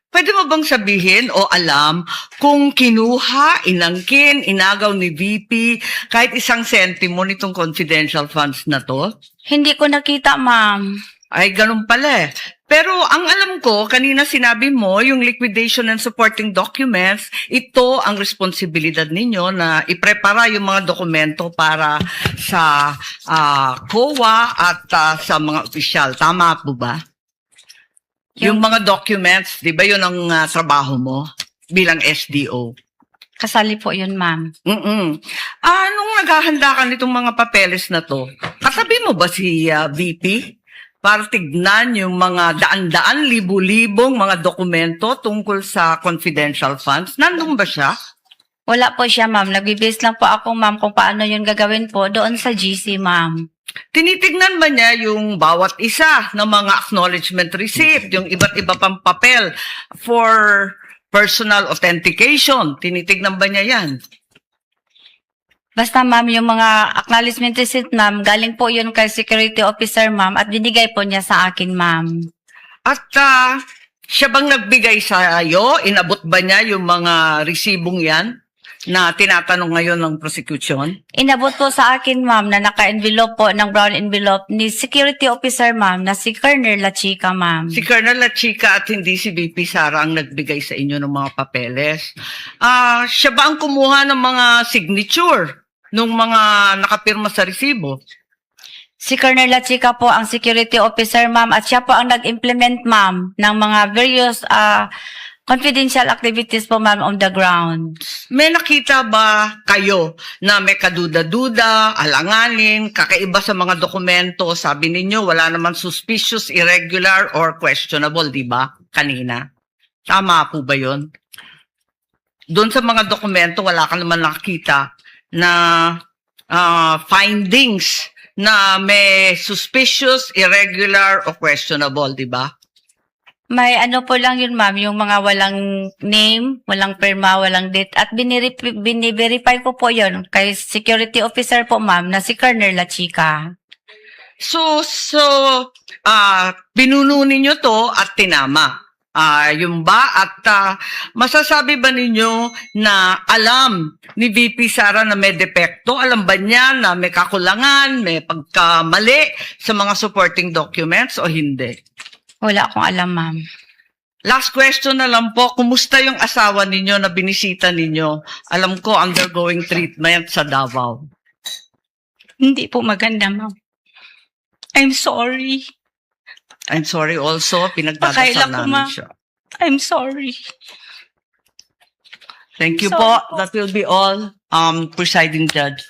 Pwede mo bang sabihin o alam kung kinuha, inangkin, inagaw ni VP kahit isang sentimo nitong confidential funds na to? Hindi ko nakita, ma'am. Ay, ganun pala eh. Pero ang alam ko, kanina sinabi mo, yung liquidation and supporting documents, ito ang responsibilidad ninyo na iprepara yung mga dokumento para sa COA at sa mga opisyal. Tama po ba? Yung mga documents, di ba yun ang trabaho mo bilang SDO? Kasali po yun, ma'am. Nung naghahanda ka nitong mga papeles na to, katabi mo ba si VP para tignan yung mga daan-daan, libu-libong mga dokumento tungkol sa confidential funds? Nandun ba siya? Wala po siya, ma'am. Nagbibis lang po ako, ma'am, kung paano yun gagawin po doon sa GC, ma'am. Tinitignan ba niya yung bawat isa ng mga acknowledgement receipt, yung iba't iba pang papel for personal authentication? Tinitignan ba niya yan? Basta, ma'am, yung mga acknowledgement receipt, ma'am, galing po yun kay security officer, ma'am, at binigay po niya sa akin, ma'am. At siya bang nagbigay sa iyo? Inabot ba niya yung mga resibong yan na tinatanong ngayon ng prosecution? Inabot po sa akin, ma'am, na naka-envelope po ng brown envelope ni security officer, ma'am, na si Colonel La Chica, ma'am. Si Colonel La Chica at hindi si VP Sara ang nagbigay sa inyo ng mga papeles. Siya ba ang kumuha ng mga signature ng mga nakapirma sa resibo? Si Colonel La Chica po ang security officer, ma'am, at siya po ang nag-implement, ma'am, ng mga various confidential activities po, ma'am, on the ground. May nakita ba kayo na may kaduda-duda, alanganin, kakaiba sa mga dokumento? Sabi ninyo, wala naman suspicious, irregular, or questionable, di ba? Kanina. Tama po ba yun? Doon sa mga dokumento, wala ka naman nakita na findings na may suspicious, irregular, or questionable, di ba? May ano po lang yun, ma'am, yung mga walang name, walang pirma, walang date. At biniverify ko po yun kay security officer po, ma'am, na si Colonel La Chica. So, pinuno ninyo to at tinama. Yung ba? At masasabi ba ninyo na alam ni VP Sara na may depekto? Alam ba niya na may kakulangan, may pagkamali sa mga supporting documents o hindi? Wala akong alam, ma'am. Last question na lang po, kumusta yung asawa ninyo na binisita ninyo? Alam ko undergoing treatment sa Davao. Hindi po maganda, ma'am. I'm sorry. I'm sorry also, pinagdadasal Pakaila ko, namin ma'am. siya. I'm sorry. Thank you Sorry po. po. That will be all, Presiding Judge.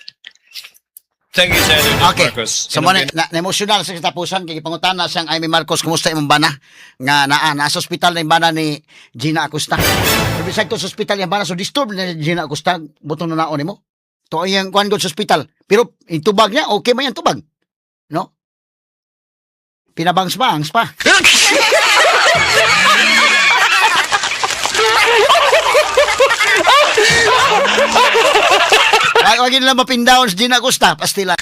Thank you, Senator Judge Okay. Marcos. So mo na emotional sa katapusan kay gipangutana siyang Amy Marcos, kumusta imong bana nga naa nasa ospital na yung bana ni Gina Acosta. Pero bisag to sa ospital yung bana, so disturb na si Gina Acosta butong na naon nimo. To iyang kuan gud sa ospital. Pero yung tubag niya okay man yan tubag. No? Pinabangs pa, ang spa. Wag wag nila mapindown si Gina Acosta, pastila.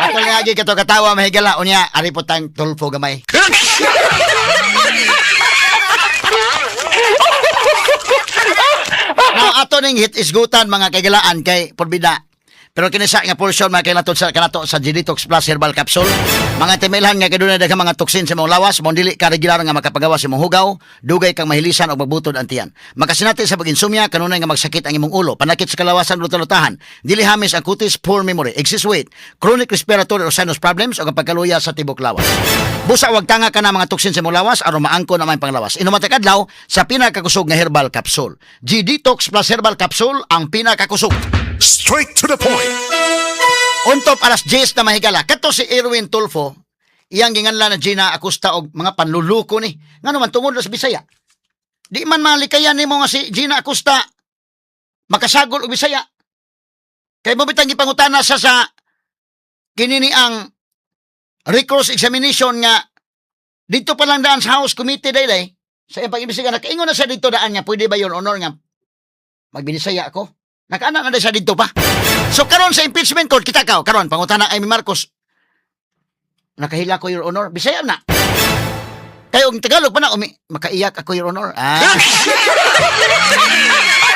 Ato nga agi kato katawa mahigala unya ari po tang Tulfo gamay. Now ato ning hit isgutan, mga kaigalaan, kay porbida. Pero kini sa nga portion, mga kailangan sa kanato sa Genetox Plus Herbal Capsule. Mga timailhan nga kadunay daghang mga toxin sa imong lawas, mo dili ka regular nga makapagawa sa imong hugaw, dugay kang mahilisan o magbutod ang tiyan. Makasinati sa pag-insomnia, kanunay nga magsakit ang imong ulo, panakit sa kalawasan, lutalutahan, dili hamis ang kutis, poor memory, excess weight, chronic respiratory or sinus problems o ang pagkaluya sa tibok lawas. Busa wag tanga ka na mga toxin sa imong lawas aron maangko na may panglawas. Inuma kadlaw sa pinakakusog nga herbal capsule. G-Detox Plus Herbal Capsule ang pinakakusog. Straight to the point. Untop alas 10 na mahigala. Kato si Erwin Tulfo, iyang ginganlan na Gina Acosta og mga panluluko ni. Ngano man tungod sa Bisaya. Di man malikayan nimo nga si Gina Acosta makasagol og Bisaya. Kay mo bitang gipangutana sa kini ni ang recross examination nga dito pa lang daan sa House Committee day sa iyang pag-imbestiga, nakaingon na siya dito daan nga, "Pwede ba, Your Honor, nga magbinisaya ako?" Nakaana na siya dito pa. So karon sa impeachment court kita ka karon pangutana Imee Marcos. "Nakahila ko, Your Honor." Bisaya na. Kayo ang Tagalog pa na umi makaiyak ako, Your Honor. Ah.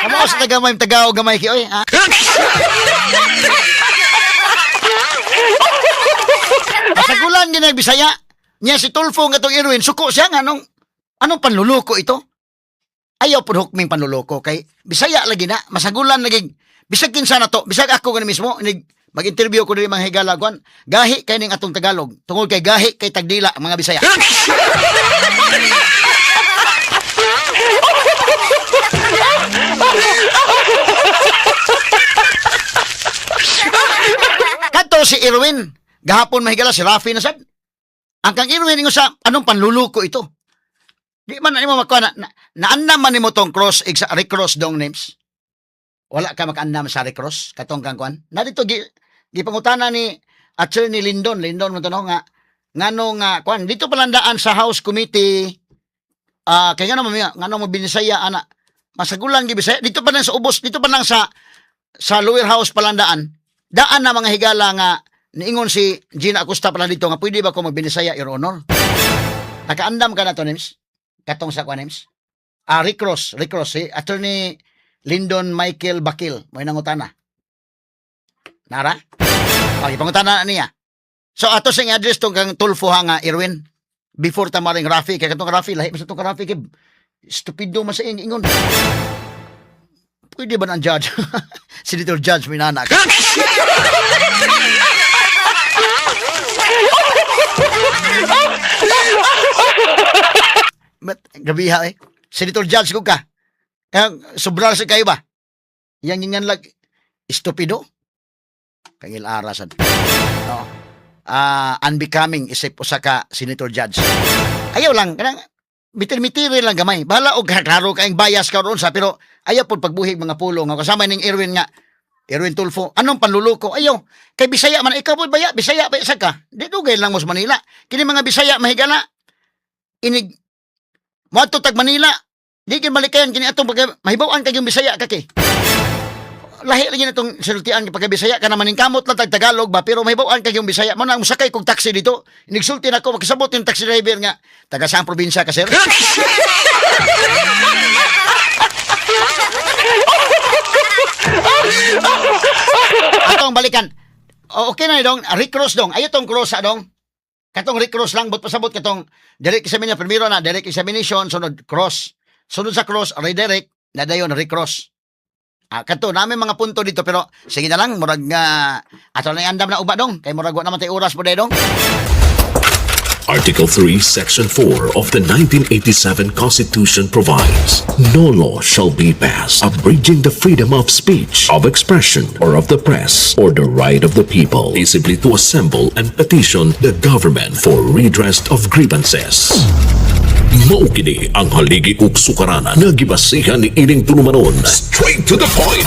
Amo sa tagamay Tagalog gamay ki oy. Ah. Masagulan gina Bisaya. Nya si Tulfo nga tong Erwin suko siya nga anong anong panluloko ito? Ayaw pud hukming panluloko kay Bisaya lagi na, masagulan lagi. Bisag kinsa na to, bisag ako gani mismo nig mag-interview ko diri, mga higala kuan, gahi kay ning atong Tagalog tungod kay gahi kay tagdila ang mga Bisaya. Kadto si Erwin, gahapon, mahigala, si Rafi na sad. Ang kang Erwin ingon sa anong panluluko ito. Di man na nimo makuha na, naandam man nimo tong cross recross dong names. Wala ka makaandam sa recross katong kang kuan. Na dito gipangutana ni Attorney Lindon, Lindon mo to no, nga ngano nga kuan dito palandaan sa House Committee, kay ngano mo binisaya ana, masagulan gi Bisaya dito pa lang sa ubos, dito pa lang sa lower house palandaan daan na, mga higala, nga niingon si Gina Acosta pala dito nga, "Pwede ba ko magbinisaya, Your Honor?" Nakaandam ka na to, Nims? Katong sa kuan, Nims? Ah, recross, recross si Attorney Lindon Michael Bakil mo nangutana. Nara? Okay, pangutana na niya. So ato sing address tong kang Tulfo ha nga Erwin before tamaring Rafi kay katong Rafi lahi man sa tong Rafi kay stupido man sa iyang ingon. Pwede ba ng judge? Senator Judge minana ka. But, gabi ha eh. Senator Judge ko ka. Eh, sobra sa kayo ba? Yang ingan lag, estupido. Kangil arasan. No. Ah, unbecoming isip usa ka senator judge. Ayaw lang kanang mitir-mitiri lang gamay. Bahala og klaro kaayong bias ka ron sa, pero ayaw pud pagbuhig mga pulo nga kasama ning Erwin nga Erwin Tulfo. Anong panluluko? Ayaw. Kay Bisaya man ikaw pud baya, Bisaya ba isa ka? Di dugay lang mo sa Manila. Kini mga Bisaya, mahigala. Inig moadto tag Manila. Di gid malikayan kini atong pagka mahibaw-an kay yung Bisaya ka kay. Lahi lagi na itong sultian pagka Bisaya ka naman, kamot lang tag Tagalog ba, pero mahibaw-an kay yung Bisaya mo na musakay kog taxi dito. Inigsulti na ako, makisabot yung taxi driver nga, "Taga saang probinsya ka, sir?" Atong balikan. O, okay na dong, recross dong. Ayo tong cross sa dong. Katong recross lang, but pasabot katong direct examination, primero na direct examination, sunod cross. Sunod sa cross, redirect, na dayon recross. Ah, kato namin mga punto dito, pero sige na lang, murag nga ato na andam na uba dong kay murag wa naman tay oras po dong. Article 3, Section 4 of the 1987 Constitution provides, "No law shall be passed abridging the freedom of speech, of expression, or of the press, or the right of the people peaceably to assemble and petition the government for redress of grievances." Mao kini ang haligi ug sukaranan nga gibasihan ni ining tulumanon. Straight to the point.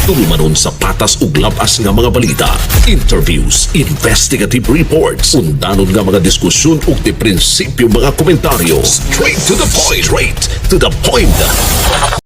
Tulumanon sa patas ug labas nga mga balita, interviews, investigative reports, undanon nga mga diskusyon ug di prinsipyo mga komentaryo. Straight to the point. Straight to the point.